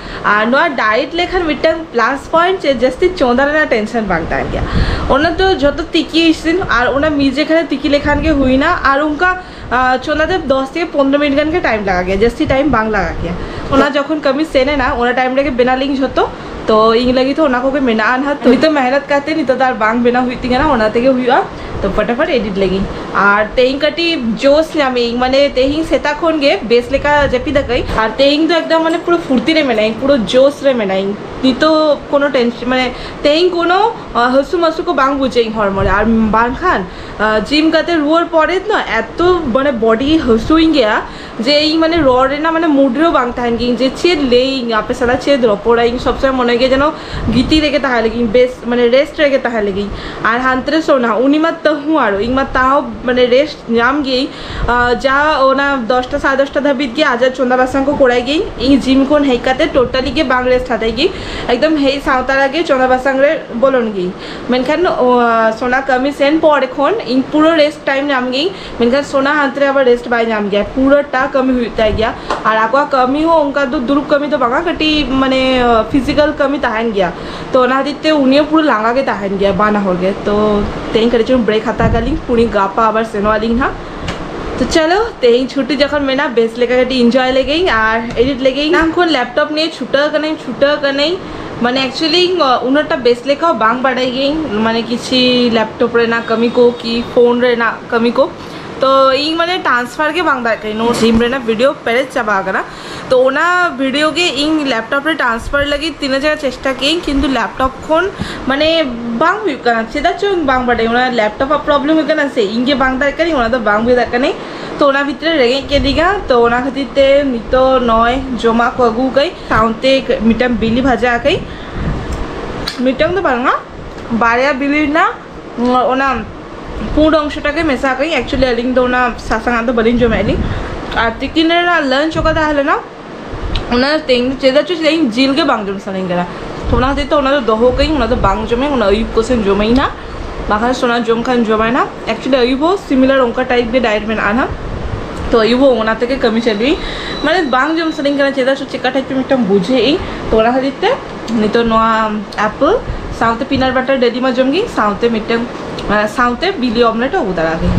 ᱟᱨ ᱱᱚᱣᱟ ᱰᱟᱭᱮᱴ ᱞᱮᱠᱷᱟᱱ ᱢᱤᱫᱴᱟᱝ ᱯᱞᱟᱥ ᱯᱚᱭᱮᱱᱴ ᱪᱮᱫ, ᱡᱟᱹᱥᱛᱤ ᱪᱚᱸᱫᱟ ᱨᱮᱱᱟᱜ ᱴᱮᱱᱥᱚᱱ ᱵᱟᱝ ᱛᱟᱦᱮᱱ ᱜᱮᱭᱟ᱾ ᱚᱱᱟ ᱫᱚ ᱡᱷᱚᱛᱚ ᱛᱤᱠᱤ ᱤᱥᱤᱱ, ᱟᱨ ᱚᱱᱟ ᱢᱤᱫ ᱡᱮᱠᱷᱟᱱᱮ ᱛᱤᱠᱤ ᱞᱮᱠᱷᱟᱱ ᱜᱮ ᱦᱩᱭᱱᱟ᱾ ᱟᱨ ᱚᱱᱠᱟ ᱟᱨ ᱪᱚᱸᱫᱟ ᱛᱮ ᱫᱚᱥ ᱛᱷᱮᱠᱮ ᱯᱚᱱᱨᱚ ᱢᱤᱱᱤᱴ ᱜᱟᱱ ᱜᱮ ᱴᱟᱭᱤᱢ ᱞᱟᱜᱟᱜ ᱜᱮᱭᱟ, ᱡᱟᱹᱥᱛᱤ ᱴᱟᱭᱤᱢ ᱵᱟᱝ ᱞᱟᱜᱟᱜ ᱜᱮᱭᱟ᱾ ᱚᱱᱟ ᱡᱚᱠᱷᱚᱱ ᱠᱟᱹᱢᱤ ᱥᱮᱱ ᱮᱱᱟ, ᱚᱱᱟ ᱴᱟᱭᱤᱢ ᱨᱮᱜᱮ ᱵᱮᱱᱟᱣ ᱞᱤᱧ ᱡᱷᱚᱛᱚ᱾ ᱛᱚ ᱤᱧ ᱞᱟᱹᱜᱤᱫ ᱦᱚᱸ ᱚᱱᱟ ᱠᱚᱜᱮ ᱢᱮᱱᱟᱜᱼᱟ ᱱᱟᱦᱟᱜ᱾ ᱛᱚ ᱱᱤᱛᱚᱜ ᱢᱮᱦᱱᱚᱛ ᱠᱟᱛᱮ ᱱᱤᱛᱚᱜ ᱫᱚ ᱟᱨ ᱵᱟᱝ ᱵᱮᱱᱟᱣ ᱦᱩᱭᱩᱜ ᱛᱤᱧᱟᱹ ᱱᱟᱦᱟᱜ, ᱚᱱᱟ ᱛᱮᱜᱮ ᱦᱩᱭᱩᱜᱼᱟ᱾ ᱛᱚ ᱯᱷᱟᱴᱟᱯᱷᱟᱴ ᱮᱰᱤᱴ ᱞᱮᱜᱤᱧ᱾ ᱟᱨ ᱛᱮᱦᱮᱧ ᱠᱟᱹᱴᱤᱡ ᱡᱳᱥ ᱧᱟᱢᱤᱧ, ᱢᱟᱱᱮ ᱛᱮᱦᱮᱧ ᱥᱮᱛᱟᱜ ᱠᱷᱚᱱ ᱜᱮ ᱵᱮᱥ ᱞᱮᱠᱟ ᱡᱟᱹᱯᱤᱫ ᱟᱠᱟᱫᱟᱹᱧ, ᱟᱨ ᱛᱮᱦᱮᱧ ᱫᱚ ᱮᱠᱫᱚᱢ ᱢᱟᱱᱮ ᱯᱩᱨᱟᱹ ᱯᱷᱩᱨᱛᱤ ᱨᱮ ᱢᱮᱱᱟᱹᱧ, ᱯᱩᱨᱟᱹ ᱡᱳᱥ ᱨᱮ ᱢᱮᱱᱟᱹᱧ᱾ ᱱᱤᱛᱚᱜ ᱠᱳᱱᱳ ᱴᱮᱱᱥ ᱢᱟᱱᱮ ᱛᱮᱦᱮᱧ ᱠᱳᱱᱳ ᱟᱸ, ᱦᱟᱹᱥᱩ ᱢᱟᱹᱥᱩ ᱠᱚ ᱵᱟᱝ ᱵᱩᱡᱷᱟᱹᱜ ᱤᱧ ᱦᱚᱲᱢᱚ ᱨᱮ᱾ ᱟᱨ ᱵᱟᱝᱠᱷᱟᱱ ᱡᱤᱢ ᱠᱟᱛᱮ ᱨᱩᱣᱟᱹᱲ ᱯᱚᱨᱮ ᱫᱚ ᱮᱛᱚ ᱢᱟᱱᱮ ᱵᱚᱰᱤ ᱦᱟᱹᱥᱩᱧ ᱜᱮᱭᱟ ᱡᱮ ᱤᱧ ᱢᱟᱱᱮ ᱨᱚᱲ ᱨᱮᱱᱟᱜ ᱢᱟᱱᱮ ᱢᱩᱰ ᱨᱮᱦᱚᱸ ᱵᱟᱝ ᱛᱟᱦᱮᱱ ᱜᱤᱭᱟᱹᱧ ᱡᱮ ᱪᱮᱫ ᱞᱟᱹᱭᱟᱹᱧ, ᱟᱯᱮ ᱥᱟᱞᱟᱜ ᱪᱮᱫ ᱨᱚᱯᱚᱲᱟ᱾ ᱤᱧ ᱥᱚᱵ ᱥᱚᱢᱚᱭ ᱢᱚᱱᱮ ᱜᱮ ᱡᱮᱱᱚ ᱜᱤᱛᱤᱡ ᱨᱮᱜᱮ ᱛᱟᱦᱮᱸ ᱞᱟᱹᱜᱤᱫ, ᱵᱮᱥ ᱢᱟᱱᱮ ᱨᱮᱥᱴ ᱨᱮᱜᱮ ᱛᱟᱦᱮᱸ ᱞᱟᱹᱜᱤᱫ᱾ ᱟᱨ ᱦᱟᱱᱛᱮ ᱨᱮ ᱥᱳᱱᱟ, ᱩᱱᱤ ᱢᱟ ᱛᱟᱹᱦᱩ ᱟᱨᱚ, ᱤᱧ ᱢᱟ ᱛᱟᱣ ᱢᱟᱱᱮ ᱨᱮᱥᱴ ᱧᱟᱢ ᱜᱤᱭᱟᱹᱧ᱾ ᱟᱸ, ᱡᱟ ᱚᱱᱟ ᱫᱚᱥᱴᱟ ᱥᱟᱲᱮ ᱫᱚᱥᱴᱟ ᱫᱷᱟᱹᱵᱤᱡ ᱜᱮ ᱟᱡᱟᱜ ᱪᱚᱸᱫᱟ ᱵᱟᱥᱟᱝ ᱠᱚ ᱠᱚᱨᱟᱭ ᱜᱤᱭᱟᱹᱧ᱾ ᱤᱧ ᱡᱤᱢ ᱠᱷᱚᱱ ᱦᱮᱡ ᱠᱟᱛᱮ ᱴᱳᱴᱟᱞᱤ ᱜᱮ ᱵᱟᱝ ᱨᱮᱥᱴ ᱦᱟᱛᱟᱭ ᱜᱤᱭᱟᱹᱧ, ᱮᱠᱫᱚᱢ ᱦᱮᱡ ᱥᱟᱶᱛᱟ ᱨᱮᱜᱮ ᱪᱚᱸᱫᱟ ᱵᱟᱥᱟᱝ ᱨᱮ ᱵᱚᱞᱚᱱ ᱜᱤᱭᱟᱹᱧ᱾ ᱢᱮᱱᱠᱷᱟᱱ ᱚ, ᱥᱳᱱᱟ ᱠᱟᱹᱢᱤ ᱥᱮᱱ ᱯᱚᱨ ᱠᱷᱚᱱ ᱤᱧ ᱯᱩᱨᱟᱹ ᱨᱮᱥᱴ ᱴᱟᱭᱤᱢ ᱧᱟᱢ ᱜᱤᱭᱟᱹᱧ, ᱢᱮᱱᱠᱷᱟᱱ ᱥᱳᱱᱟ ᱦᱟᱱᱛᱮ ᱨᱮ ᱟᱵᱟᱨ ᱨᱮᱥᱴ ᱵᱟᱭ ᱧᱟᱢ ᱜᱮᱭᱟ, ᱯᱩᱨᱟᱹᱴᱟ ᱠᱟᱹᱢᱤ ᱦᱩᱭᱩᱜ ᱛᱟᱭ ᱜᱮᱭᱟ᱾ ᱟᱨ ᱟᱠᱚᱣᱟᱜ ᱠᱟᱹᱢᱤ ᱦᱚᱸ ᱚᱱᱠᱟ ᱫᱚ ᱫᱩᱲᱩᱵ ᱠᱟᱹᱢᱤ ᱫᱚ ᱵᱟᱝᱟ, ᱠᱟᱹᱴᱤᱡ ᱢᱟᱱᱮ ᱯᱷᱤᱡᱤᱠᱟᱞ ᱠᱟᱹᱢᱤ ᱛᱟᱦᱮᱱ ᱜᱮᱭᱟ᱾ ᱛᱚ ᱚᱱᱟ ᱦᱚᱛᱮᱡ ᱛᱮ ᱩᱱᱤ ᱦᱚᱸ ᱯᱩᱨᱟᱹ ᱞᱟᱸᱜᱟ ᱜᱮ ᱛᱟᱦᱮᱱ ᱜᱮᱭᱟ ᱵᱟᱱᱟ ᱦᱚᱲ ᱜᱮ᱾ ᱛᱚ ᱛᱮᱦᱮᱧ ᱠᱟᱹᱴᱤᱡ ᱪᱩᱞᱩᱝ ᱵᱨᱮᱠ ᱦᱟᱛᱟᱣ ᱠᱟᱜ ᱞᱤᱧ, ᱯᱩᱱᱤ ᱜᱟᱯᱟ ᱟᱵᱟᱨ ᱥᱮᱱᱚᱜ ᱟᱹᱞᱤᱧ ᱦᱟᱸᱜ᱾ ᱛᱚ ᱪᱚᱞᱚ, ᱛᱮᱦᱮᱧ ᱪᱷᱩᱴᱤ ᱡᱚᱠᱷᱚᱱ ᱢᱮᱱᱟᱜᱼᱟ, ᱵᱮᱥ ᱞᱮᱠᱟ ᱠᱟᱹᱴᱤᱡ ᱤᱱᱡᱚᱭ ᱞᱮᱜᱮᱧ ᱟᱨ ᱮᱰᱤᱴ ᱞᱮᱜᱮᱧ᱾ ᱮᱱᱟᱝ ᱠᱷᱚᱱ ᱞᱮᱯᱴᱚᱯ ᱱᱤᱭᱮ ᱪᱷᱩᱴᱟᱹᱣ ᱠᱟᱹᱱᱟᱹᱧ, ᱪᱷᱩᱴᱟᱹᱣ ᱠᱟᱹᱱᱟᱹᱧ᱾ ᱢᱟᱱᱮ ᱮᱠᱪᱩᱭᱮᱞᱤ ᱤᱧ ᱩᱱᱟᱹᱜᱴᱟ ᱵᱮᱥ ᱞᱮᱠᱟ ᱦᱚᱸ ᱵᱟᱝ ᱵᱟᱰᱟᱭ ᱜᱤᱭᱟᱹᱧ, ᱢᱟᱱᱮ ᱠᱤᱪᱷᱤ ᱞᱮᱯᱴᱚᱯ ᱨᱮᱱᱟᱜ ᱠᱟᱹᱢᱤ ᱠᱚ ᱠᱤ ᱯᱷᱳᱱ ᱨᱮᱱᱟᱜ ᱠᱟᱹᱢᱤ ᱠᱚ᱾ ᱛᱚ ᱤᱧ ᱢᱟᱱᱮ ᱴᱨᱟᱱᱥᱯᱷᱟᱨ ᱜᱮ ᱵᱟᱝ ᱫᱟᱲᱮᱭᱟᱜ ᱠᱟᱹᱱᱟᱹᱧ, ᱱᱚᱣᱟ ᱡᱤᱢ ᱨᱮᱱᱟᱜ ᱵᱷᱤᱰᱤᱭᱳ ᱯᱮᱨᱮᱡ ᱪᱟᱵᱟ ᱟᱠᱟᱱᱟ᱾ ᱛᱚ ᱚᱱᱟ ᱵᱷᱤᱰᱤᱭᱳ ᱜᱮ ᱤᱧ ᱞᱮᱯᱴᱚᱯ ᱨᱮ ᱴᱨᱟᱱᱥᱯᱷᱟᱨ ᱞᱟᱹᱜᱤᱫ ᱛᱤᱱᱟᱹᱜ ᱡᱟᱭᱜᱟ ᱪᱮᱥᱴᱟ ᱠᱮᱜ ᱤᱧ, ᱠᱤᱱᱛᱩ ᱞᱮᱯᱴᱚᱯ ᱠᱷᱚᱱ ᱢᱟᱱᱮ ᱵᱟᱝ ᱦᱩᱭᱩᱜ ᱠᱟᱱᱟ, ᱪᱮᱫᱟᱜ ᱪᱚ ᱵᱟᱝ ᱵᱟᱰᱟᱭ᱾ ᱚᱱᱟ ᱞᱮᱯᱴᱚᱯ ᱟᱜ ᱯᱨᱚᱵᱞᱮᱢ ᱦᱩᱭᱩᱜ ᱠᱟᱱᱟ ᱥᱮ ᱤᱧ ᱜᱮ ᱵᱟᱝ ᱫᱟᱲᱮᱭᱟᱜ ᱠᱟᱹᱱᱟᱹᱧ, ᱚᱱᱟ ᱫᱚ ᱵᱟᱝ ᱵᱩᱡᱷᱟᱹᱣ ᱫᱟᱲᱮᱭᱟᱜ ᱠᱟᱹᱱᱟᱹᱧ᱾ ᱛᱚ ᱚᱱᱟ ᱵᱷᱤᱛᱨᱤ ᱨᱮ ᱨᱮᱸᱜᱮᱡ ᱠᱮᱫᱤᱧᱟ, ᱛᱚ ᱚᱱᱟ ᱠᱷᱟᱹᱛᱤᱨ ᱛᱮ ᱱᱤᱛᱚᱜ ᱱᱚᱜᱼᱚᱭ ᱡᱚᱢᱟᱜ ᱠᱚ ᱟᱹᱜᱩ ᱟᱠᱟᱫᱟᱹᱧ, ᱥᱟᱶᱛᱮ ᱢᱤᱫᱴᱟᱝ ᱵᱤᱞᱤ ᱵᱷᱟᱡᱟ ᱟᱠᱟᱫᱟᱹᱧ, ᱢᱤᱫᱴᱟᱝ ᱫᱚ ᱵᱟᱝᱟ, ᱵᱟᱨᱭᱟ ᱵᱤᱞᱤ ᱨᱮᱱᱟᱜ ᱚᱱᱟ ᱯᱩᱸᱰ ᱚᱝᱥᱚᱴᱟ ᱜᱮ ᱢᱮᱥᱟ ᱟᱠᱟᱫᱟᱹᱧ᱾ ᱮᱠᱪᱩᱭᱮᱞᱤ ᱟᱹᱞᱤᱧ ᱫᱚ ᱚᱱᱟ ᱥᱟᱥᱟᱝ ᱟᱜ ᱫᱚ ᱵᱟᱹᱞᱤᱧ ᱡᱚᱢᱮᱫ ᱞᱤᱧ᱾ ᱟᱨ ᱛᱤᱠᱤᱱ ᱨᱮᱱᱟᱜ ᱞᱟᱧᱪ ᱚᱠᱟ ᱛᱟᱦᱮᱸ ᱞᱮᱱᱟ, ᱚᱱᱟ ᱛᱮᱦᱮᱧ ᱪᱮᱫᱟᱜ ᱪᱚ ᱛᱮᱦᱮᱧ ᱡᱤᱞ ᱜᱮ ᱵᱟᱝ ᱡᱚᱢ ᱥᱟᱱᱟᱧ ᱠᱟᱱᱟ᱾ ᱛᱚ ᱚᱱᱟ ᱦᱚᱛᱮᱡ ᱛᱮ ᱚᱱᱟ ᱫᱚ ᱫᱚᱦᱚ ᱠᱟᱹᱧ, ᱚᱱᱟ ᱫᱚ ᱵᱟᱝ ᱡᱚᱢᱟᱹᱧ, ᱚᱱᱟ ᱟᱹᱭᱩᱵ ᱠᱚᱥᱮᱱ ᱡᱚᱢᱟᱹᱧ ᱱᱟᱜ᱾ ᱵᱟᱠᱷᱟᱱ ᱥᱳᱱᱟ ᱡᱚᱢ ᱠᱷᱟᱱ ᱡᱚᱢᱟᱭ ᱱᱟᱜ᱾ ᱮᱠᱪᱩᱭᱮᱞᱤ ᱟᱹᱭᱩᱵ ᱦᱚᱸ ᱥᱤᱢᱤᱞᱟᱨ ᱚᱱᱠᱟ ᱴᱟᱭᱤᱯ ᱜᱮ ᱰᱟᱭᱮᱴ ᱢᱮᱱᱟᱜᱼᱟ ᱱᱟᱜ᱾ ᱛᱚ ᱟᱹᱭᱩᱵ ᱦᱚᱸ ᱚᱱᱟ ᱛᱮᱜᱮ ᱠᱟᱹᱢᱤ ᱪᱟᱹᱞᱩᱭᱟᱹᱧ᱾ ᱢᱟᱱᱮ ᱵᱟᱝ ᱡᱚᱢ ᱥᱟᱱᱟᱧ ᱠᱟᱱᱟ, ᱪᱮᱫᱟᱜ ᱪᱚ ᱪᱮᱠᱟ ᱴᱟᱭᱤᱯ ᱪᱚ ᱢᱤᱫᱴᱟᱝ ᱵᱩᱡᱷᱟᱹᱣᱮᱫ ᱟᱹᱧ᱾ ᱛᱚ ᱚᱱᱟ ᱠᱷᱟᱹᱛᱤᱨ ᱛᱮ ᱱᱤᱛᱚᱜ ᱱᱚᱣᱟ ᱮᱯᱚᱞ ᱥᱟᱶᱛᱮ ᱯᱤᱱᱟᱴ ᱵᱟᱴᱟᱨ ᱰᱮᱞᱤ ᱢᱟ ᱡᱚᱢ ᱜᱤᱧ, ᱥᱟᱶᱛᱮ ᱢᱤᱫᱴᱟᱝ, ᱟᱸ, ᱥᱟᱶᱛᱮ ᱵᱤᱞᱤ ᱚᱢᱞᱮᱴ ᱟᱹᱜᱩ ᱫᱟᱨᱟ ᱠᱟᱹᱧ᱾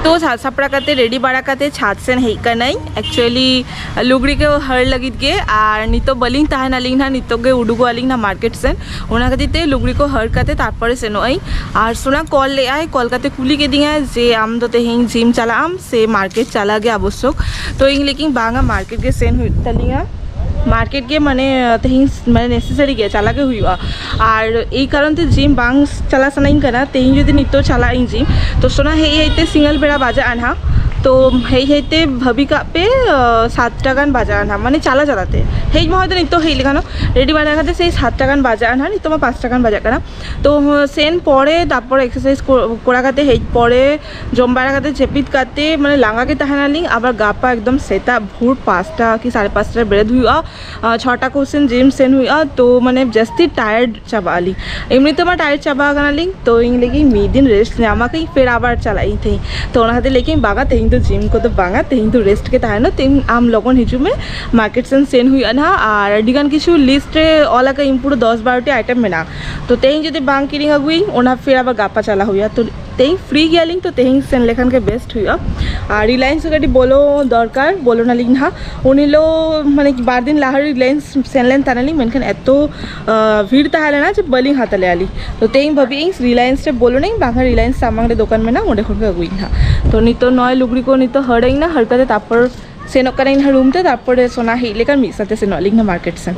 ᱛᱚ ᱥᱟᱡᱽ ᱥᱟᱯᱲᱟᱣ ᱠᱟᱛᱮ, ᱨᱮᱰᱤ ᱵᱟᱲᱟ ᱠᱟᱛᱮ ᱪᱷᱟᱫᱽ ᱥᱮᱱ ᱦᱮᱡ ᱠᱟᱹᱱᱟᱹᱧ, actually ᱞᱩᱜᱽᱲᱤ ᱠᱚ ᱦᱟᱹᱨ ᱞᱟᱹᱜᱤᱫ ᱜᱮ᱾ ᱟᱨ ᱱᱤᱛᱚᱜ ᱵᱟᱹᱞᱤᱧ ᱛᱟᱦᱮᱱᱟᱞᱤᱧ ᱱᱟᱦᱟᱜ, ᱱᱤᱛᱚᱜ ᱜᱮ ᱩᱰᱩᱠᱚᱜ ᱟᱹᱞᱤᱧ ᱱᱟᱦᱟᱜ ᱢᱟᱨᱠᱮᱴ ᱥᱮᱱ᱾ ᱚᱱᱟ ᱠᱷᱟᱹᱛᱤᱨ ᱛᱮ ᱞᱩᱜᱽᱲᱤ ᱠᱚ ᱦᱟᱹᱨ ᱠᱟᱛᱮ ᱛᱟᱨᱯᱚᱨᱮ ᱥᱮᱱᱚᱜ ᱟᱹᱧ᱾ ᱟᱨ ᱥᱳᱱᱟ ᱠᱚᱞ ᱞᱮᱫᱟᱭ, ᱠᱚᱞ ᱠᱟᱛᱮ ᱠᱩᱞᱤ ᱠᱤᱫᱤᱧᱟᱭ ᱡᱮ, "ᱟᱢ ᱫᱚ ᱛᱮᱦᱮᱧ ᱡᱤᱢ ᱪᱟᱞᱟᱜ ᱟᱢ ᱥᱮ ᱢᱟᱨᱠᱮᱴ ᱪᱟᱞᱟᱜ ᱜᱮ ᱟᱵᱚᱥᱥᱚᱠ?" ᱛᱚ ᱤᱧ ᱞᱟᱹᱭ ᱠᱤᱧ, "ᱵᱟᱝᱟ, ᱢᱟᱨᱠᱮᱴ ᱜᱮ ᱥᱮᱱ ᱦᱩᱭᱩᱜ ᱛᱟᱹᱞᱤᱧᱟ, ᱢᱟᱨᱠᱮᱴ ᱜᱮ ᱢᱟᱱᱮ ᱛᱮᱦᱮᱧ ᱢᱟᱱᱮ ᱱᱮᱥᱮᱥᱟᱨᱤ ᱜᱮ, ᱪᱟᱞᱟᱜ ᱜᱮ ᱦᱩᱭᱩᱜᱼᱟ᱾ ᱟᱨ ᱮᱭ ᱠᱟᱨᱚᱱ ᱛᱮ ᱡᱤᱢ ᱵᱟᱝ ᱪᱟᱞᱟᱜ ᱥᱟᱱᱟᱧ ᱠᱟᱱᱟ ᱛᱮᱦᱮᱧ, ᱡᱩᱫᱤ ᱱᱤᱛᱚᱜ ᱪᱟᱞᱟᱜ ᱟᱹᱧ ᱡᱤᱢ, ᱛᱚ ᱥᱳᱱᱟ ᱦᱮᱡ ᱦᱮᱡ ᱛᱮ ᱥᱤᱸᱜᱟᱹᱞ ᱵᱮᱲᱟ ᱵᱟᱡᱟᱜᱼᱟ ᱱᱟᱦᱟᱜ᱾ ᱛᱚ ᱦᱮᱡ ᱦᱮᱡ ᱛᱮ ᱵᱷᱟᱹᱵᱤ ᱠᱟᱜ ᱯᱮ, ᱟᱸ, ᱥᱟᱛᱴᱟ ᱜᱟᱱ ᱵᱟᱡᱟᱜᱼᱟ ᱱᱟᱦᱟᱜ, ᱢᱟᱱᱮ ᱪᱟᱞᱟᱣ ᱪᱟᱞᱟᱣ ᱛᱮ ᱦᱮᱡ ᱢᱟ ᱦᱚᱭᱛᱳ ᱱᱤᱛᱚᱜ ᱦᱮᱡ ᱞᱮᱠᱷᱟᱱ ᱦᱚᱸ ᱨᱮᱰᱤ ᱵᱟᱲᱟ ᱠᱟᱛᱮ ᱥᱮᱭ ᱥᱟᱛᱴᱟ ᱜᱟᱱ ᱵᱟᱡᱟᱜᱼᱟ ᱱᱟᱦᱟᱜ, ᱱᱤᱛᱚᱜ ᱢᱟ ᱯᱟᱸᱪᱴᱟ ᱜᱟᱱ ᱵᱟᱡᱟᱜ ᱠᱟᱱᱟ᱾ ᱛᱚ ᱥᱮᱱ ᱯᱚᱨᱮ, ᱛᱟᱨᱯᱚᱨ ᱮᱠᱥᱟᱨᱥᱟᱭᱤᱡᱽ ᱠᱚ-, ᱠᱚᱨᱟᱣ ᱠᱟᱛᱮ ᱦᱮᱡ ᱯᱚᱨᱮ, ᱡᱚᱢ ᱵᱟᱲᱟ ᱠᱟᱛᱮ ᱡᱟᱹᱯᱤᱫ ᱠᱟᱛᱮ ᱢᱟᱱᱮ ᱞᱟᱸᱜᱟ ᱜᱮ ᱛᱟᱦᱮᱱᱟᱞᱤᱧ᱾ ᱟᱵᱟᱨ ᱜᱟᱯᱟ ᱮᱠᱫᱚᱢ ᱥᱮᱛᱟᱜ ᱵᱷᱳᱨ ᱯᱟᱸᱪᱴᱟ ᱠᱤ ᱥᱟᱲᱮ ᱯᱟᱸᱪᱴᱟ ᱨᱮ ᱵᱮᱨᱮᱫ ᱦᱩᱭᱩᱜᱼᱟ, ᱟᱨ ᱪᱷᱚᱴᱟ ᱠᱚ ᱥᱮᱱ ᱡᱤᱢ ᱥᱮᱱ ᱦᱩᱭᱩᱜᱼᱟ᱾ ᱛᱚ ᱢᱟᱱᱮ ᱡᱟᱹᱥᱛᱤ ᱴᱟᱭᱟᱨᱰ ᱪᱟᱵᱟᱜ ᱟᱹᱞᱤᱧ, ᱮᱢᱱᱤ ᱛᱮᱢᱟ ᱴᱟᱭᱟᱨᱰ ᱪᱟᱵᱟ ᱟᱠᱟᱱᱟᱞᱤᱧ᱾ ᱛᱚ ᱤᱧ ᱞᱟᱹᱜᱤᱫ ᱢᱤᱫ ᱫᱤᱱ ᱨᱮᱥᱴ ᱧᱟᱢ ᱟᱠᱟᱧ, ᱯᱷᱤᱨ ᱟᱵᱟᱨ ᱪᱟᱞᱟᱜ ᱤᱧ ᱛᱮᱦᱮᱧ᱾ ᱛᱚ ᱚᱱᱟ ᱠᱷᱟᱹᱛᱤᱨ ᱞᱟᱹᱭ ᱠᱤᱧ, "ᱵᱟᱝᱟ, ᱛᱮᱦᱮᱧ ᱫᱚ ᱡᱤᱢ ᱠᱚᱫᱚ ᱵᱟᱝᱟ, ᱛᱮᱦᱮᱧ ᱫᱚ ᱨᱮᱥᱴ ᱜᱮ ᱛᱟᱦᱮᱱᱟ, ᱛᱮᱦᱮᱧ ᱟᱢ ᱞᱚᱜᱚᱱ ᱦᱤᱡᱩᱜ ᱢᱮ, ᱢᱟᱨᱠᱮᱴ ᱥᱮᱱ ᱥᱮᱱ ᱦᱩᱭᱩᱜᱼᱟ ᱱᱟᱦᱟᱜ, ᱟᱨ ᱟᱹᱰᱤ ᱜᱟᱱ ᱠᱤᱪᱷᱩ ᱞᱤᱥᱴ ᱨᱮ ᱚᱞ ᱟᱠᱟᱫ ᱤᱧ, ᱯᱩᱨᱟᱹ ᱫᱚᱥ ᱵᱟᱨᱚ ᱴᱤ ᱟᱭᱴᱮᱢ ᱢᱮᱱᱟᱜᱼᱟ, ᱛᱚ ᱛᱮᱦᱮᱧ ᱡᱩᱫᱤ ᱵᱟᱝ ᱠᱤᱨᱤᱧ ᱟᱹᱜᱩᱭᱟᱹᱧ, ᱚᱱᱟ ᱯᱷᱤᱨ ᱟᱵᱟᱨ ᱜᱟᱯᱟ ᱪᱟᱞᱟᱜ ᱦᱩᱭᱩᱜᱼᱟ᱾ ᱛᱚ ᱛᱮᱦᱮᱧ ᱯᱷᱨᱤ ᱜᱮᱭᱟᱞᱤᱧ, ᱛᱚ ᱛᱮᱦᱮᱧ ᱥᱮᱱ ᱞᱮᱠᱷᱟᱱ ᱜᱮ ᱵᱮᱥᱴ ᱦᱩᱭᱩᱜᱼᱟ᱾" ᱟᱨ ᱨᱤᱞᱟᱭᱮᱱᱥ ᱦᱚᱸ ᱠᱟᱹᱴᱤᱡ ᱵᱚᱞᱚ ᱫᱚᱨᱠᱟᱨ, ᱵᱚᱞᱚ ᱱᱟᱞᱤᱧ ᱱᱟᱦᱟᱜ᱾ ᱩᱱ ᱦᱤᱞᱳᱜ ᱢᱟᱱᱮ ᱵᱟᱨ ᱫᱤᱱ ᱞᱟᱦᱟ ᱨᱤᱞᱟᱭᱮᱱᱥ ᱥᱮᱱ ᱞᱮᱱ ᱛᱟᱦᱮᱱᱟᱞᱤᱧ, ᱢᱮᱱᱠᱷᱟᱱ ᱮᱛᱚ, ᱟᱸ, ᱵᱷᱤᱲ ᱛᱟᱦᱮᱸ ᱞᱮᱱᱟ ᱡᱮ ᱵᱟᱹᱞᱤᱧ ᱦᱟᱛᱟᱣ ᱞᱮᱜᱼᱟ ᱞᱤᱧ᱾ ᱛᱚ ᱛᱮᱦᱮᱧ ᱵᱷᱟᱹᱵᱤᱭᱮᱫ ᱟᱹᱧ ᱨᱤᱞᱟᱭᱮᱱᱥ ᱨᱮ ᱵᱚᱞᱚᱱᱟᱹᱧ, ᱵᱟᱝᱠᱷᱟᱱ ᱨᱤᱞᱟᱭᱮᱱᱥ ᱥᱟᱢᱟᱝ ᱨᱮ ᱫᱚᱠᱟᱱ ᱢᱮᱱᱟᱜᱼᱟ, ᱚᱸᱰᱮ ᱠᱷᱚᱱ ᱜᱮ ᱟᱹᱜᱩᱭᱟᱹᱧ ᱱᱟᱦᱟᱜ᱾ ᱛᱚ ᱱᱤᱛᱚᱜ ᱱᱚᱜᱼᱚᱭ ᱞᱩᱜᱽᱲᱤ ᱠᱚ ᱱᱤᱛᱚᱜ ᱦᱟᱹᱨᱟᱹᱧ ᱱᱟ, ᱦᱟᱹᱨ ᱠᱟᱛᱮ ᱛᱟᱨᱯᱚᱨ ᱥᱮᱱᱚᱜ ᱠᱟᱹᱱᱟᱹᱧ ᱱᱟᱦᱟᱜ ᱨᱩᱢ ᱛᱮ, ᱛᱟᱨᱯᱚᱨᱮ ᱥᱳᱱᱟ ᱦᱮᱡ ᱞᱮᱠᱷᱟᱱ ᱢᱤᱫ ᱥᱟᱶᱛᱮ ᱥᱮᱱᱚᱜ ᱟᱹᱞᱤᱧ ᱱᱟᱦᱟᱜ ᱢᱟᱨᱠᱮᱴ ᱥᱮᱱ᱾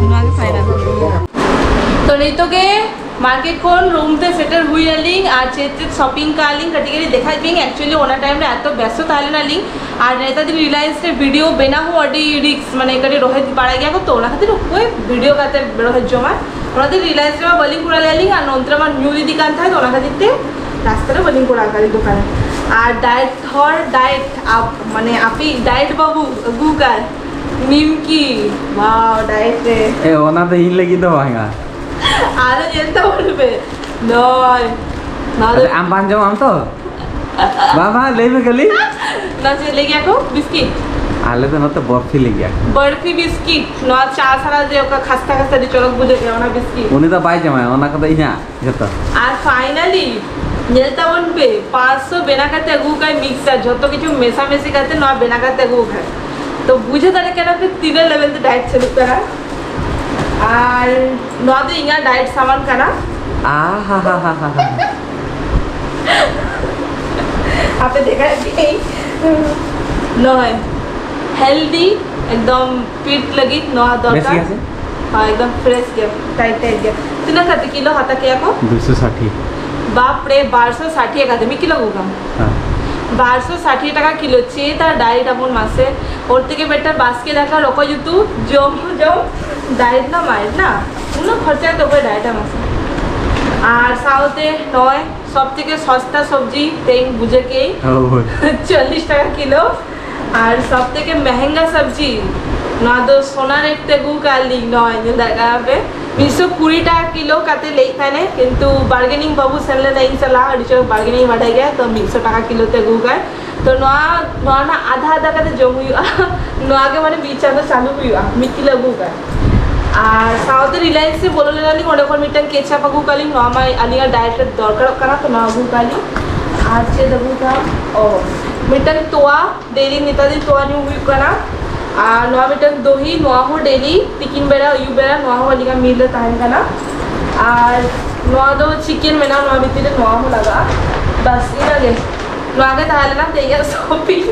ᱱᱚᱣᱟ ᱜᱮ ᱯᱷᱟᱭᱱᱟᱞ᱾ ᱛᱚ ᱱᱤᱛᱚᱜ ᱜᱮ ᱢᱟᱨᱠᱮᱴ ᱠᱷᱚᱱ ᱨᱩᱢ ᱛᱮ ᱥᱮᱴᱮᱨ ᱦᱩᱭ ᱱᱟᱞᱤᱧ ᱟᱨ ᱪᱮᱫ ᱪᱮᱫ ᱥᱚᱯᱤᱝ ᱠᱟᱜᱼᱟ ᱞᱤᱧ ᱠᱟᱹᱴᱤᱡ ᱠᱟᱹᱴᱤᱡ ᱫᱮᱠᱷᱟᱭ ᱯᱮᱭᱟᱹᱧ᱾ Actually ᱚᱱᱟ ᱴᱟᱭᱤᱢ ᱨᱮ ᱮᱛᱚ ᱵᱮᱥᱛᱚ ᱛᱟᱦᱮᱸ ᱞᱮᱱᱟᱞᱤᱧ ᱟᱨ ᱱᱮᱛᱟᱨ ᱫᱤᱱ ᱨᱤᱞᱟᱭᱮᱱᱥ ᱨᱮ ᱵᱷᱤᱰᱤᱭᱳ ᱵᱮᱱᱟᱣ ᱦᱚᱸ ᱟᱹᱰᱤ ᱨᱤᱠᱥ, ᱢᱟᱱᱮ ᱠᱟᱹᱴᱤᱡ ᱨᱚᱦᱮᱫ ᱵᱟᱲᱟᱭ ᱜᱮᱭᱟ ᱠᱚ, ᱛᱚ ᱚᱱᱟ ᱠᱷᱟᱹᱛᱤᱨ ᱚᱠᱚᱭ ᱵᱷᱤᱰᱤᱭᱳ ᱠᱟᱛᱮ ᱨᱚᱦᱮᱫ ᱡᱚᱢᱟ, ᱚᱱᱟᱛᱮ ᱨᱤᱞᱟᱭᱮᱱᱥ ᱨᱮᱢᱟ ᱵᱟᱹᱞᱤᱧ ᱠᱚᱨᱟᱣ ᱞᱮᱫᱟ ᱞᱤᱧ ᱟᱨ ᱱᱚᱱᱛᱮ ᱨᱮᱢᱟ ᱧᱩᱨ ᱤᱫᱤ ᱠᱟᱱ ᱛᱟᱦᱮᱸᱫ, ᱚᱱᱟ ᱠᱷᱟᱹᱛᱤᱨ ᱛᱮ ᱨᱟᱥᱛᱟ ᱨᱮ ᱵᱟᱹᱞᱤᱧ ᱠᱚᱨᱟᱣ ᱠᱟᱫᱟ ᱫᱚᱠᱟᱱ ᱨᱮ᱾ ᱟᱨ ᱰᱟᱭᱮᱴ ᱦᱚᱲ ᱰᱟᱭᱮᱴ ᱟᱯ, ᱢᱟᱱᱮ ᱟᱯᱮ ᱰᱟᱭᱮᱴ ᱵᱟᱹᱵᱩ ᱟᱹᱜᱩ ᱠᱟᱭ ᱱᱤᱢᱠᱤ, ᱣᱟᱣ ᱰᱟᱭᱮᱴ ᱨᱮ᱾ ᱮ, ᱚᱱᱟ ᱫᱚ ᱤᱧ ᱞᱟᱹᱜᱤᱫ ᱫᱚ ᱵᱟᱝᱟ᱾ ᱟᱫᱚ ᱧᱮᱞ ᱛᱟᱵᱚᱱ ᱯᱮ ᱱᱚᱭ, ᱱᱚᱣᱟ ᱫᱚ ᱟᱫᱚ ᱟᱢ ᱵᱟᱢ ᱡᱚᱢᱟᱢ ᱛᱚ? ᱵᱟᱵᱟ, ᱞᱟᱹᱭ ᱢᱮ ᱠᱷᱟᱹᱞᱤ᱾ ᱱᱚᱣᱟ ᱪᱮᱫ ᱞᱟᱹᱭ ᱜᱮᱭᱟ ᱠᱚ? ᱵᱤᱥᱠᱤᱴ᱾ ᱟᱞᱮ ᱫᱚ ᱱᱚᱛᱮ ᱵᱚᱨᱯᱷᱤ ᱞᱮ ᱜᱮᱭᱟ᱾ ᱵᱚᱨᱯᱷᱤ ᱵᱤᱥᱠᱤᱴ, ᱱᱚᱣᱟ ᱪᱟ ᱥᱟᱞᱟᱜ ᱡᱮ ᱚᱠᱟ ᱠᱷᱟᱥᱛᱟ ᱠᱷᱟᱥᱛᱟ ᱟᱹᱰᱤ ᱪᱚᱨᱚᱠ ᱵᱩᱡᱷᱟᱹᱜ ᱜᱮᱭᱟ, ᱚᱱᱟ ᱵᱤᱥᱠᱤᱴ᱾ ᱩᱱᱤ ᱫᱚ ᱵᱟᱭ ᱡᱚᱢᱟ, ᱚᱱᱟ ᱠᱚᱫᱚ ᱤᱧᱟᱹᱜ ᱡᱚᱛᱚ᱾ ᱟᱨ ᱯᱷᱟᱭᱱᱟᱞᱤ ᱧᱮᱞ ᱛᱟᱵᱚᱱ ᱯᱮ, ᱯᱟᱸᱪᱥᱚ ᱵᱮᱱᱟ ᱠᱟᱛᱮ ᱟᱹᱜᱩ ᱠᱟᱭ ᱢᱤᱠᱥᱪᱟᱨ, ᱡᱷᱚᱛᱚ ᱠᱤᱪᱷᱩ ᱢᱮᱥᱟᱢᱮᱥᱤ ᱠᱟᱛᱮ ᱱᱚᱣᱟ ᱵᱮᱱᱟ ᱠᱟᱛᱮ ᱟᱹᱜᱩ ᱠᱟᱭ᱾ ᱛᱚ ᱵᱩᱡᱷᱟᱹᱣ ᱫᱟᱲᱮᱭᱟᱜ ᱠᱟᱱᱟ ᱯᱮ ᱛᱤᱱᱟᱹᱜ ᱞᱮᱵᱮᱞ ᱛᱮ ᱰᱟᱭᱮᱴ ᱪᱟᱹᱞᱩᱜ ᱠᱟᱱᱟ᱾ ᱟᱨ ᱱᱚᱣᱟ ᱫᱚ ᱤᱧᱟᱹᱜ ᱰᱟᱭᱮᱴ ᱥᱟᱢᱟᱱ ᱠᱟᱱᱟ᱾ ᱟᱦᱟᱦᱟᱦᱟ᱾ ᱟᱯᱮ ᱫᱮᱠᱷᱟᱭ ᱯᱮ᱾ ᱱᱚᱜᱼᱚᱭ ᱦᱮᱞᱫᱤ, ᱮᱠᱫᱚᱢ ᱯᱤᱴ ᱞᱟᱹᱜᱤᱫ ᱱᱚᱣᱟ ᱵᱮᱥ ᱫᱚᱨᱠᱟᱨ᱾ ᱜᱮᱭᱟ ᱥᱮ? ᱦᱳᱭ, ᱮᱠᱫᱚᱢ ᱯᱷᱨᱮᱥ ᱜᱮᱭᱟ, ᱴᱟᱭᱤᱴ ᱴᱟᱭᱤᱴ ᱜᱮᱭᱟ᱾ ᱛᱤᱱᱟᱹᱜ ᱠᱟᱛᱮ ᱠᱤᱞᱳ ᱦᱟᱛᱟᱣ ᱠᱮᱭᱟ ᱠᱚ? ᱫᱩᱥᱚ ᱥᱟᱴᱷᱤ᱾ ᱵᱟᱯ ᱨᱮ, ᱵᱟᱨᱥᱚ ᱥᱟᱴᱷᱤ ᱴᱟᱠᱟ ᱛᱮ ᱢᱤᱫ ᱠᱤᱞᱳ ᱟᱹᱜᱩ ᱠᱟᱢ? ᱦᱮᱸ᱾ ᱵᱟᱨᱥᱚ ᱥᱟᱴᱷᱤ ᱴᱟᱠᱟ ᱠᱤᱞᱳ, ᱪᱮᱫ ᱟᱨ ᱰᱟᱭᱮᱴ ᱟᱵᱚᱱ ᱢᱟᱥᱮ᱾ ᱳᱨ ᱛᱷᱮᱠᱮ ᱵᱮᱴᱟᱨ ᱵᱟᱥᱠᱮ ᱫᱟᱠᱟ, ᱨᱚᱠᱚᱡ ᱩᱛᱩ ᱡᱚᱢ ᱦᱚᱸ ᱡᱚᱢ, ᱰᱟᱭᱮᱴ ᱱᱟ ᱢᱟᱭᱮᱴ ᱱᱟ, ᱩᱱᱟᱹᱜ ᱠᱷᱚᱨᱪᱟ ᱠᱟᱛᱮ ᱚᱠᱚᱭ ᱰᱟᱭᱮᱴ ᱟ ᱢᱟᱥᱮ? ᱟᱨ ᱥᱟᱶᱛᱮ ᱱᱚᱜᱼᱚᱭ ᱥᱚᱵ ᱛᱷᱮᱠᱮ ᱥᱚᱥᱛᱟ ᱥᱚᱵᱽᱡᱤ ᱛᱮᱦᱮᱧ ᱵᱩᱡᱷᱟᱹ ᱠᱮᱜ ᱦᱳᱭ᱾ ᱪᱚᱞᱞᱤᱥ ᱴᱟᱠᱟ ᱠᱤᱞᱳ᱾ ᱟᱨ ᱥᱚᱵ ᱛᱷᱮᱠᱮ ᱢᱮᱦᱮᱝᱜᱟ ᱥᱚᱵᱽᱡᱤ, ᱱᱚᱣᱟ ᱫᱚ ᱥᱳᱱᱟ ᱨᱮᱴ ᱛᱮ ᱟᱹᱜᱩ ᱠᱟᱜ ᱞᱤᱧ, ᱱᱚᱜᱼᱚᱭ ᱧᱮᱞ ᱫᱟᱲᱮᱭᱟᱜ ᱠᱟᱱᱟ ᱯᱮ, ᱢᱤᱫᱥᱚ ᱠᱩᱲᱤ ᱴᱟᱠᱟ ᱠᱤᱞᱳ ᱠᱟᱛᱮ ᱞᱟᱹᱭᱮᱫ ᱛᱟᱦᱮᱱᱟᱭ, ᱠᱤᱱᱛᱩ ᱵᱟᱨᱜᱮᱱᱤᱝ ᱵᱟᱹᱵᱩ ᱥᱮᱱ ᱞᱮᱱᱟ, ᱤᱧ ᱥᱟᱞᱟᱜ ᱟᱹᱰᱤ ᱪᱚᱨᱚᱠ ᱵᱟᱨᱜᱮᱱᱤᱝ ᱵᱟᱰᱟᱭ ᱜᱮᱭᱟ, ᱛᱚ ᱢᱤᱫᱥᱚ ᱴᱟᱠᱟ ᱠᱤᱞᱳ ᱛᱮ ᱟᱹᱜᱩ ᱠᱟᱜ᱾ ᱛᱚ ᱱᱚᱣᱟ, ᱱᱚᱣᱟ ᱨᱮᱱᱟᱜ ᱟᱫᱷᱟ ᱟᱫᱷᱟ ᱠᱟᱛᱮ ᱡᱚᱢ ᱦᱩᱭᱩᱜᱼᱟ᱾ ᱱᱚᱣᱟ ᱜᱮ ᱢᱟᱱᱮ ᱢᱤᱫ ᱪᱟᱸᱫᱚ ᱪᱟᱹᱞᱩ ᱦᱩᱭᱩᱜᱼᱟ, ᱢᱤᱫ ᱠᱤᱞᱳ ᱟᱹᱜᱩ ᱠᱟᱜ᱾ ᱟᱨ ᱥᱟᱶᱛᱮ ᱨᱤᱞᱟᱭᱮᱱᱥ ᱨᱮ ᱵᱚᱞᱚ ᱞᱮᱱᱟᱞᱤᱧ, ᱚᱸᱰᱮ ᱠᱷᱚᱱ ᱢᱤᱫᱴᱟᱝ ᱠᱮᱪᱟᱯ ᱟᱹᱜᱩ ᱠᱟᱜ ᱞᱤᱧ, ᱱᱚᱣᱟ ᱢᱟ ᱟᱹᱞᱤᱧᱟᱜ ᱰᱟᱭᱮᱴ ᱨᱮ ᱫᱚᱨᱠᱟᱨᱚᱜ ᱠᱟᱱᱟ, ᱛᱚ ᱱᱚᱣᱟ ᱟᱹᱜᱩ ᱠᱟᱜ ᱞᱤᱧ᱾ ᱟᱨ ᱪᱮᱫ ᱟᱹᱜᱩ ᱠᱟᱜ? ᱚ, ᱢᱤᱫᱴᱟᱝ ᱛᱚᱣᱟ, ᱰᱮᱞᱤ ᱱᱮᱛᱟᱨ ᱫᱤᱱ ᱛᱚᱣᱟ ᱧᱩ ᱦᱩᱭᱩᱜ ᱠᱟᱱᱟ᱾ ᱟᱨ ᱱᱚᱣᱟ ᱢᱤᱫᱴᱟᱝ ᱫᱚᱦᱤ, ᱱᱚᱣᱟ ᱦᱚᱸ ᱰᱮᱞᱤ ᱛᱤᱠᱤᱱ ᱵᱮᱲᱟ, ᱟᱹᱭᱩᱵ ᱵᱮᱲᱟ, ᱱᱚᱣᱟ ᱦᱚᱸ ᱟᱹᱞᱤᱧᱟᱜ ᱢᱤᱞ ᱨᱮ ᱛᱟᱦᱮᱱ ᱠᱟᱱᱟ᱾ ᱟᱨ ᱱᱚᱣᱟ ᱫᱚ ᱪᱤᱠᱮᱱ ᱢᱮᱱᱟᱜᱼᱟ ᱱᱚᱣᱟ ᱵᱷᱤᱛᱤᱨ ᱨᱮ, ᱱᱚᱣᱟ ᱦᱚᱸ ᱞᱟᱜᱟᱜᱼᱟ᱾ ᱵᱟᱥ, ᱤᱱᱟᱹᱜᱮ᱾ ᱱᱚᱣᱟ ᱜᱮ ᱛᱟᱦᱮᱸ ᱞᱮᱱᱟ ᱛᱮᱦᱮᱧᱟᱜ ᱥᱚᱯᱤᱝ᱾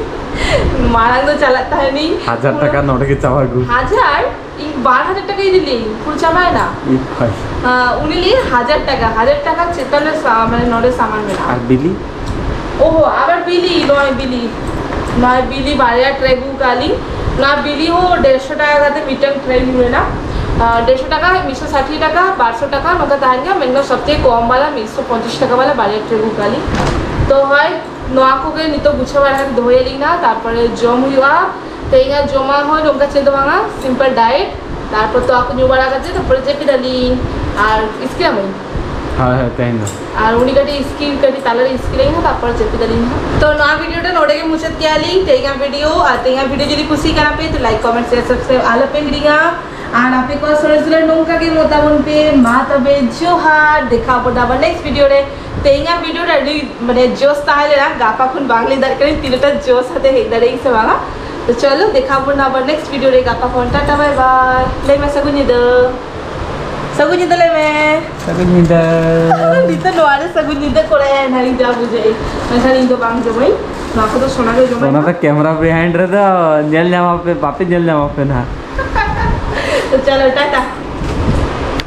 ᱢᱟᱲᱟᱝ ᱫᱚ ᱪᱟᱞᱟᱜ ᱛᱟᱦᱮᱱᱤᱧ ᱦᱟᱡᱟᱨ ᱯᱩᱨᱟᱹ ᱴᱟᱠᱟ ᱱᱚᱰᱮ ᱜᱮ ᱪᱟᱵᱟ ᱟᱹᱜᱩ᱾ ᱦᱟᱡᱟᱨ? ᱤᱧ ᱵᱟᱨ ᱦᱟᱡᱟᱨ ᱴᱟᱠᱟ ᱤᱫᱤ ᱞᱤᱧ, ᱯᱩᱨᱟᱹ ᱪᱟᱵᱟᱭᱮᱱᱟ᱾ ᱤ ᱵᱷᱟᱭ᱾ ᱦᱮᱸ, ᱩᱱᱤ ᱞᱟᱹᱭ ᱦᱟᱡᱟᱨ ᱴᱟᱠᱟ, ᱦᱟᱡᱟᱨ ᱴᱟᱠᱟ ᱪᱮᱛᱟᱱ ᱨᱮ ᱥᱟ-, ᱢᱟᱱᱮ ᱱᱚᱰᱮ ᱥᱟᱢᱟᱱ ᱢᱮᱱᱟᱜᱼᱟ᱾ ᱟᱨ ᱵᱤᱞᱤ? ᱳᱦᱳ, ᱟᱵᱟᱨ ᱵᱤᱞᱤ, ᱱᱚᱜᱼᱚᱭ ᱵᱤᱞᱤ, ᱱᱚᱜᱼᱚᱭ ᱵᱤᱞᱤ ᱵᱟᱨᱭᱟ ᱴᱨᱮ ᱟᱹᱜᱩ ᱠᱟᱜ ᱞᱤᱧ᱾ ᱱᱚᱣᱟ ᱵᱤᱞᱤ ᱦᱚᱸ ᱰᱮᱲᱥᱚ ᱴᱟᱠᱟ ᱠᱟᱛᱮ ᱢᱤᱫᱴᱟᱝ ᱴᱨᱮ ᱧᱩᱨ ᱮᱱᱟ᱾ ᱟᱨ ᱰᱮᱲᱥᱚ ᱴᱟᱠᱟ, ᱢᱤᱫᱥᱚ ᱥᱟᱴᱷᱤ ᱴᱟᱠᱟ, ᱵᱟᱨᱥᱚ ᱴᱟᱠᱟ, ᱱᱚᱝᱠᱟ ᱛᱟᱦᱮᱱ ᱜᱮᱭᱟ᱾ ᱢᱮᱱᱫᱚ ᱥᱚᱵ ᱛᱷᱮᱠᱮ ᱠᱚᱢ ᱵᱟᱞᱟ ᱢᱤᱫᱥᱚ ᱯᱚᱸᱪᱤᱥ ᱴᱟᱠᱟ ᱵᱟᱞᱟ ᱵᱟᱨᱭᱟ ᱴᱨᱮ ᱟᱹᱜᱩ ᱠᱟᱜ ᱞᱤᱧ᱾ ᱛᱚ ᱦᱳᱭ, ᱱᱚᱣᱟ ᱠᱚᱜᱮ ᱱᱤᱛᱚᱜ ᱜᱩᱪᱷᱟᱹᱣ ᱵᱟᱲᱟ ᱠᱟᱛᱮ ᱫᱚᱦᱚᱭᱟᱞᱤᱧ ᱱᱟ, ᱛᱟᱨᱯᱚᱨᱮ ᱡᱚᱢ ᱦᱩᱭᱩᱜᱼᱟ᱾ ᱛᱮᱦᱮᱧᱟᱜ ᱡᱚᱢᱟᱜ ᱦᱚᱸ ᱱᱚᱝᱠᱟ ᱪᱮᱫ ᱫᱚ ᱵᱟᱝᱟ, ᱥᱤᱢᱯᱮᱞ ᱰᱟᱭᱮᱴ, ᱛᱟᱨᱯᱚᱨ ᱛᱚᱣᱟ ᱠᱚ ᱧᱩ ᱵᱟᱲᱟ ᱠᱟᱛᱮ ᱛᱟᱨᱯᱚᱨᱮ ᱡᱟᱹᱯᱤᱫ ᱟᱹᱞᱤᱧ ᱟᱨ ᱤᱥᱠᱤᱱᱟᱵᱟᱹᱧ᱾ ᱦᱳᱭ ᱦᱳᱭ, ᱛᱮᱦᱮᱧ ᱫᱚ᱾ ᱟᱨ ᱩᱱᱤ ᱠᱟᱹᱴᱤᱡ ᱤᱥᱠᱤᱱ ᱠᱟᱹᱴᱤᱡ ᱛᱟᱞᱟᱨᱮ ᱤᱥᱠᱤᱱ ᱞᱮᱱ ᱠᱷᱟᱱ ᱛᱟᱨᱯᱚᱨ ᱡᱟᱹᱯᱤᱫ ᱟᱹᱞᱤᱧ ᱦᱟᱸᱜ᱾ ᱛᱚ ᱱᱚᱣᱟ ᱵᱷᱤᱰᱤᱭᱳ ᱫᱚ ᱱᱚᱰᱮ ᱜᱮ ᱢᱩᱪᱟᱹᱫ ᱠᱮᱜᱼᱟ ᱞᱤᱧ᱾ ᱛᱮᱦᱮᱧᱟᱜ ᱵᱷᱤᱰᱤᱭᱳ, ᱟᱨ ᱛᱮᱦᱮᱧᱟᱜ ᱵᱷᱤᱰᱤᱭᱳ ᱡᱩᱫᱤ ᱠᱩᱥᱤ ᱠᱟᱱᱟ ᱯᱮ ᱛᱚ ᱞᱟᱭᱤᱠ, ᱠᱚᱢᱮᱱᱴ, ᱥᱮᱭᱟᱨ, ᱥᱟᱵᱥᱠᱨᱟᱭᱤᱵ ᱟᱞᱚ ᱯᱮ ᱦᱤᱲᱤᱧᱟ᱾ ᱟᱨ ᱟᱯᱮ ᱠᱚᱣᱟᱜ ᱥᱚᱨᱮᱥ ᱫᱩᱞᱟᱹᱲ ᱱᱚᱝᱠᱟ ᱜᱮ ᱮᱢᱟ ᱛᱟᱵᱚᱱ ᱯᱮ᱾ ᱢᱟ ᱛᱚᱵᱮ ᱡᱚᱦᱟᱨ, ᱫᱮᱠᱷᱟ ᱟᱵᱚᱱ ᱟᱵᱟᱨ ᱱᱮᱠᱥᱴ ᱵᱷᱤᱰᱤᱭᱳ ᱨᱮ᱾ ᱛᱮᱦᱮᱧᱟᱜ ᱵᱷᱤᱰᱤᱭᱳ ᱨᱮ ᱟᱹᱰᱤ ᱢᱟᱱᱮ ᱡᱳᱥ ᱛᱟᱦᱮᱸ ᱞᱮᱱᱟ, ᱜᱟᱯᱟ ᱠᱷᱚᱱ ᱵᱟᱝ ᱞᱟᱹᱭ ᱫᱟᱲᱮᱭᱟᱜ ᱠᱟᱱᱟ ᱛᱤᱱᱟᱹᱜ ᱴᱟ ᱡᱳᱥ ᱟᱛᱮ ᱦᱮᱡ ᱫᱟᱲᱮᱭᱟᱜ ᱥᱮ ᱵᱟᱝᱟ᱾ ᱛᱚ ᱪᱚᱞᱚ ᱫᱮᱠᱷᱟ ᱟᱵᱚᱱ ᱟᱵᱟᱨ ᱱᱮᱠᱥᱴ ᱵᱷᱤᱰᱤᱭᱳ ᱨᱮ ᱜᱟᱯᱟ ᱠᱷᱚᱱ᱾ ᱴᱟᱴᱟ ᱵᱟᱭ ᱵᱟᱭ᱾ ᱞᱟᱹᱭ ᱢᱮ ᱥᱟᱹᱜᱩᱱ ᱧᱤᱫᱟᱹ᱾ ᱥᱟᱹᱜᱩᱱ ᱧᱤᱫᱟᱹ ᱞᱟᱹᱭ ᱢᱮ᱾ ᱥᱟᱹᱜᱩᱱ ᱧᱤᱫᱟᱹ᱾ ᱱᱤᱛᱚᱜ ᱱᱚᱣᱟ ᱨᱮ ᱥᱟᱹᱜᱩᱱ ᱧᱤᱫᱟᱹ ᱠᱚᱨᱮ ᱮᱱᱟᱞᱤᱧ ᱡᱟ ᱵᱩᱡᱷᱟᱹᱣ᱾ ᱢᱮᱱᱠᱷᱟᱱ ᱤᱧ ᱫᱚ ᱵᱟᱝ ᱡᱚᱢᱟᱹᱧ᱾ ᱱᱚᱣᱟ ᱠᱚᱫᱚ ᱥᱚᱱᱟ ᱜᱮ ᱡᱚᱢᱟᱭ ᱚᱱᱟ ᱦᱟᱸᱜ᱾ ᱫᱚ ᱠᱮᱢᱮᱨᱟ ᱵᱤᱦᱟᱭᱤᱱᱰ ᱨᱮᱫᱚ ᱧᱮᱞ ᱧᱟᱢᱟᱯᱮ, ᱵᱟᱯᱮ ᱧᱮᱞ ᱧᱟᱢᱟᱯᱮ ᱱᱟᱦᱟᱜ᱾ ᱛᱚ ᱪᱚᱞᱚ ᱴᱟᱴᱟ᱾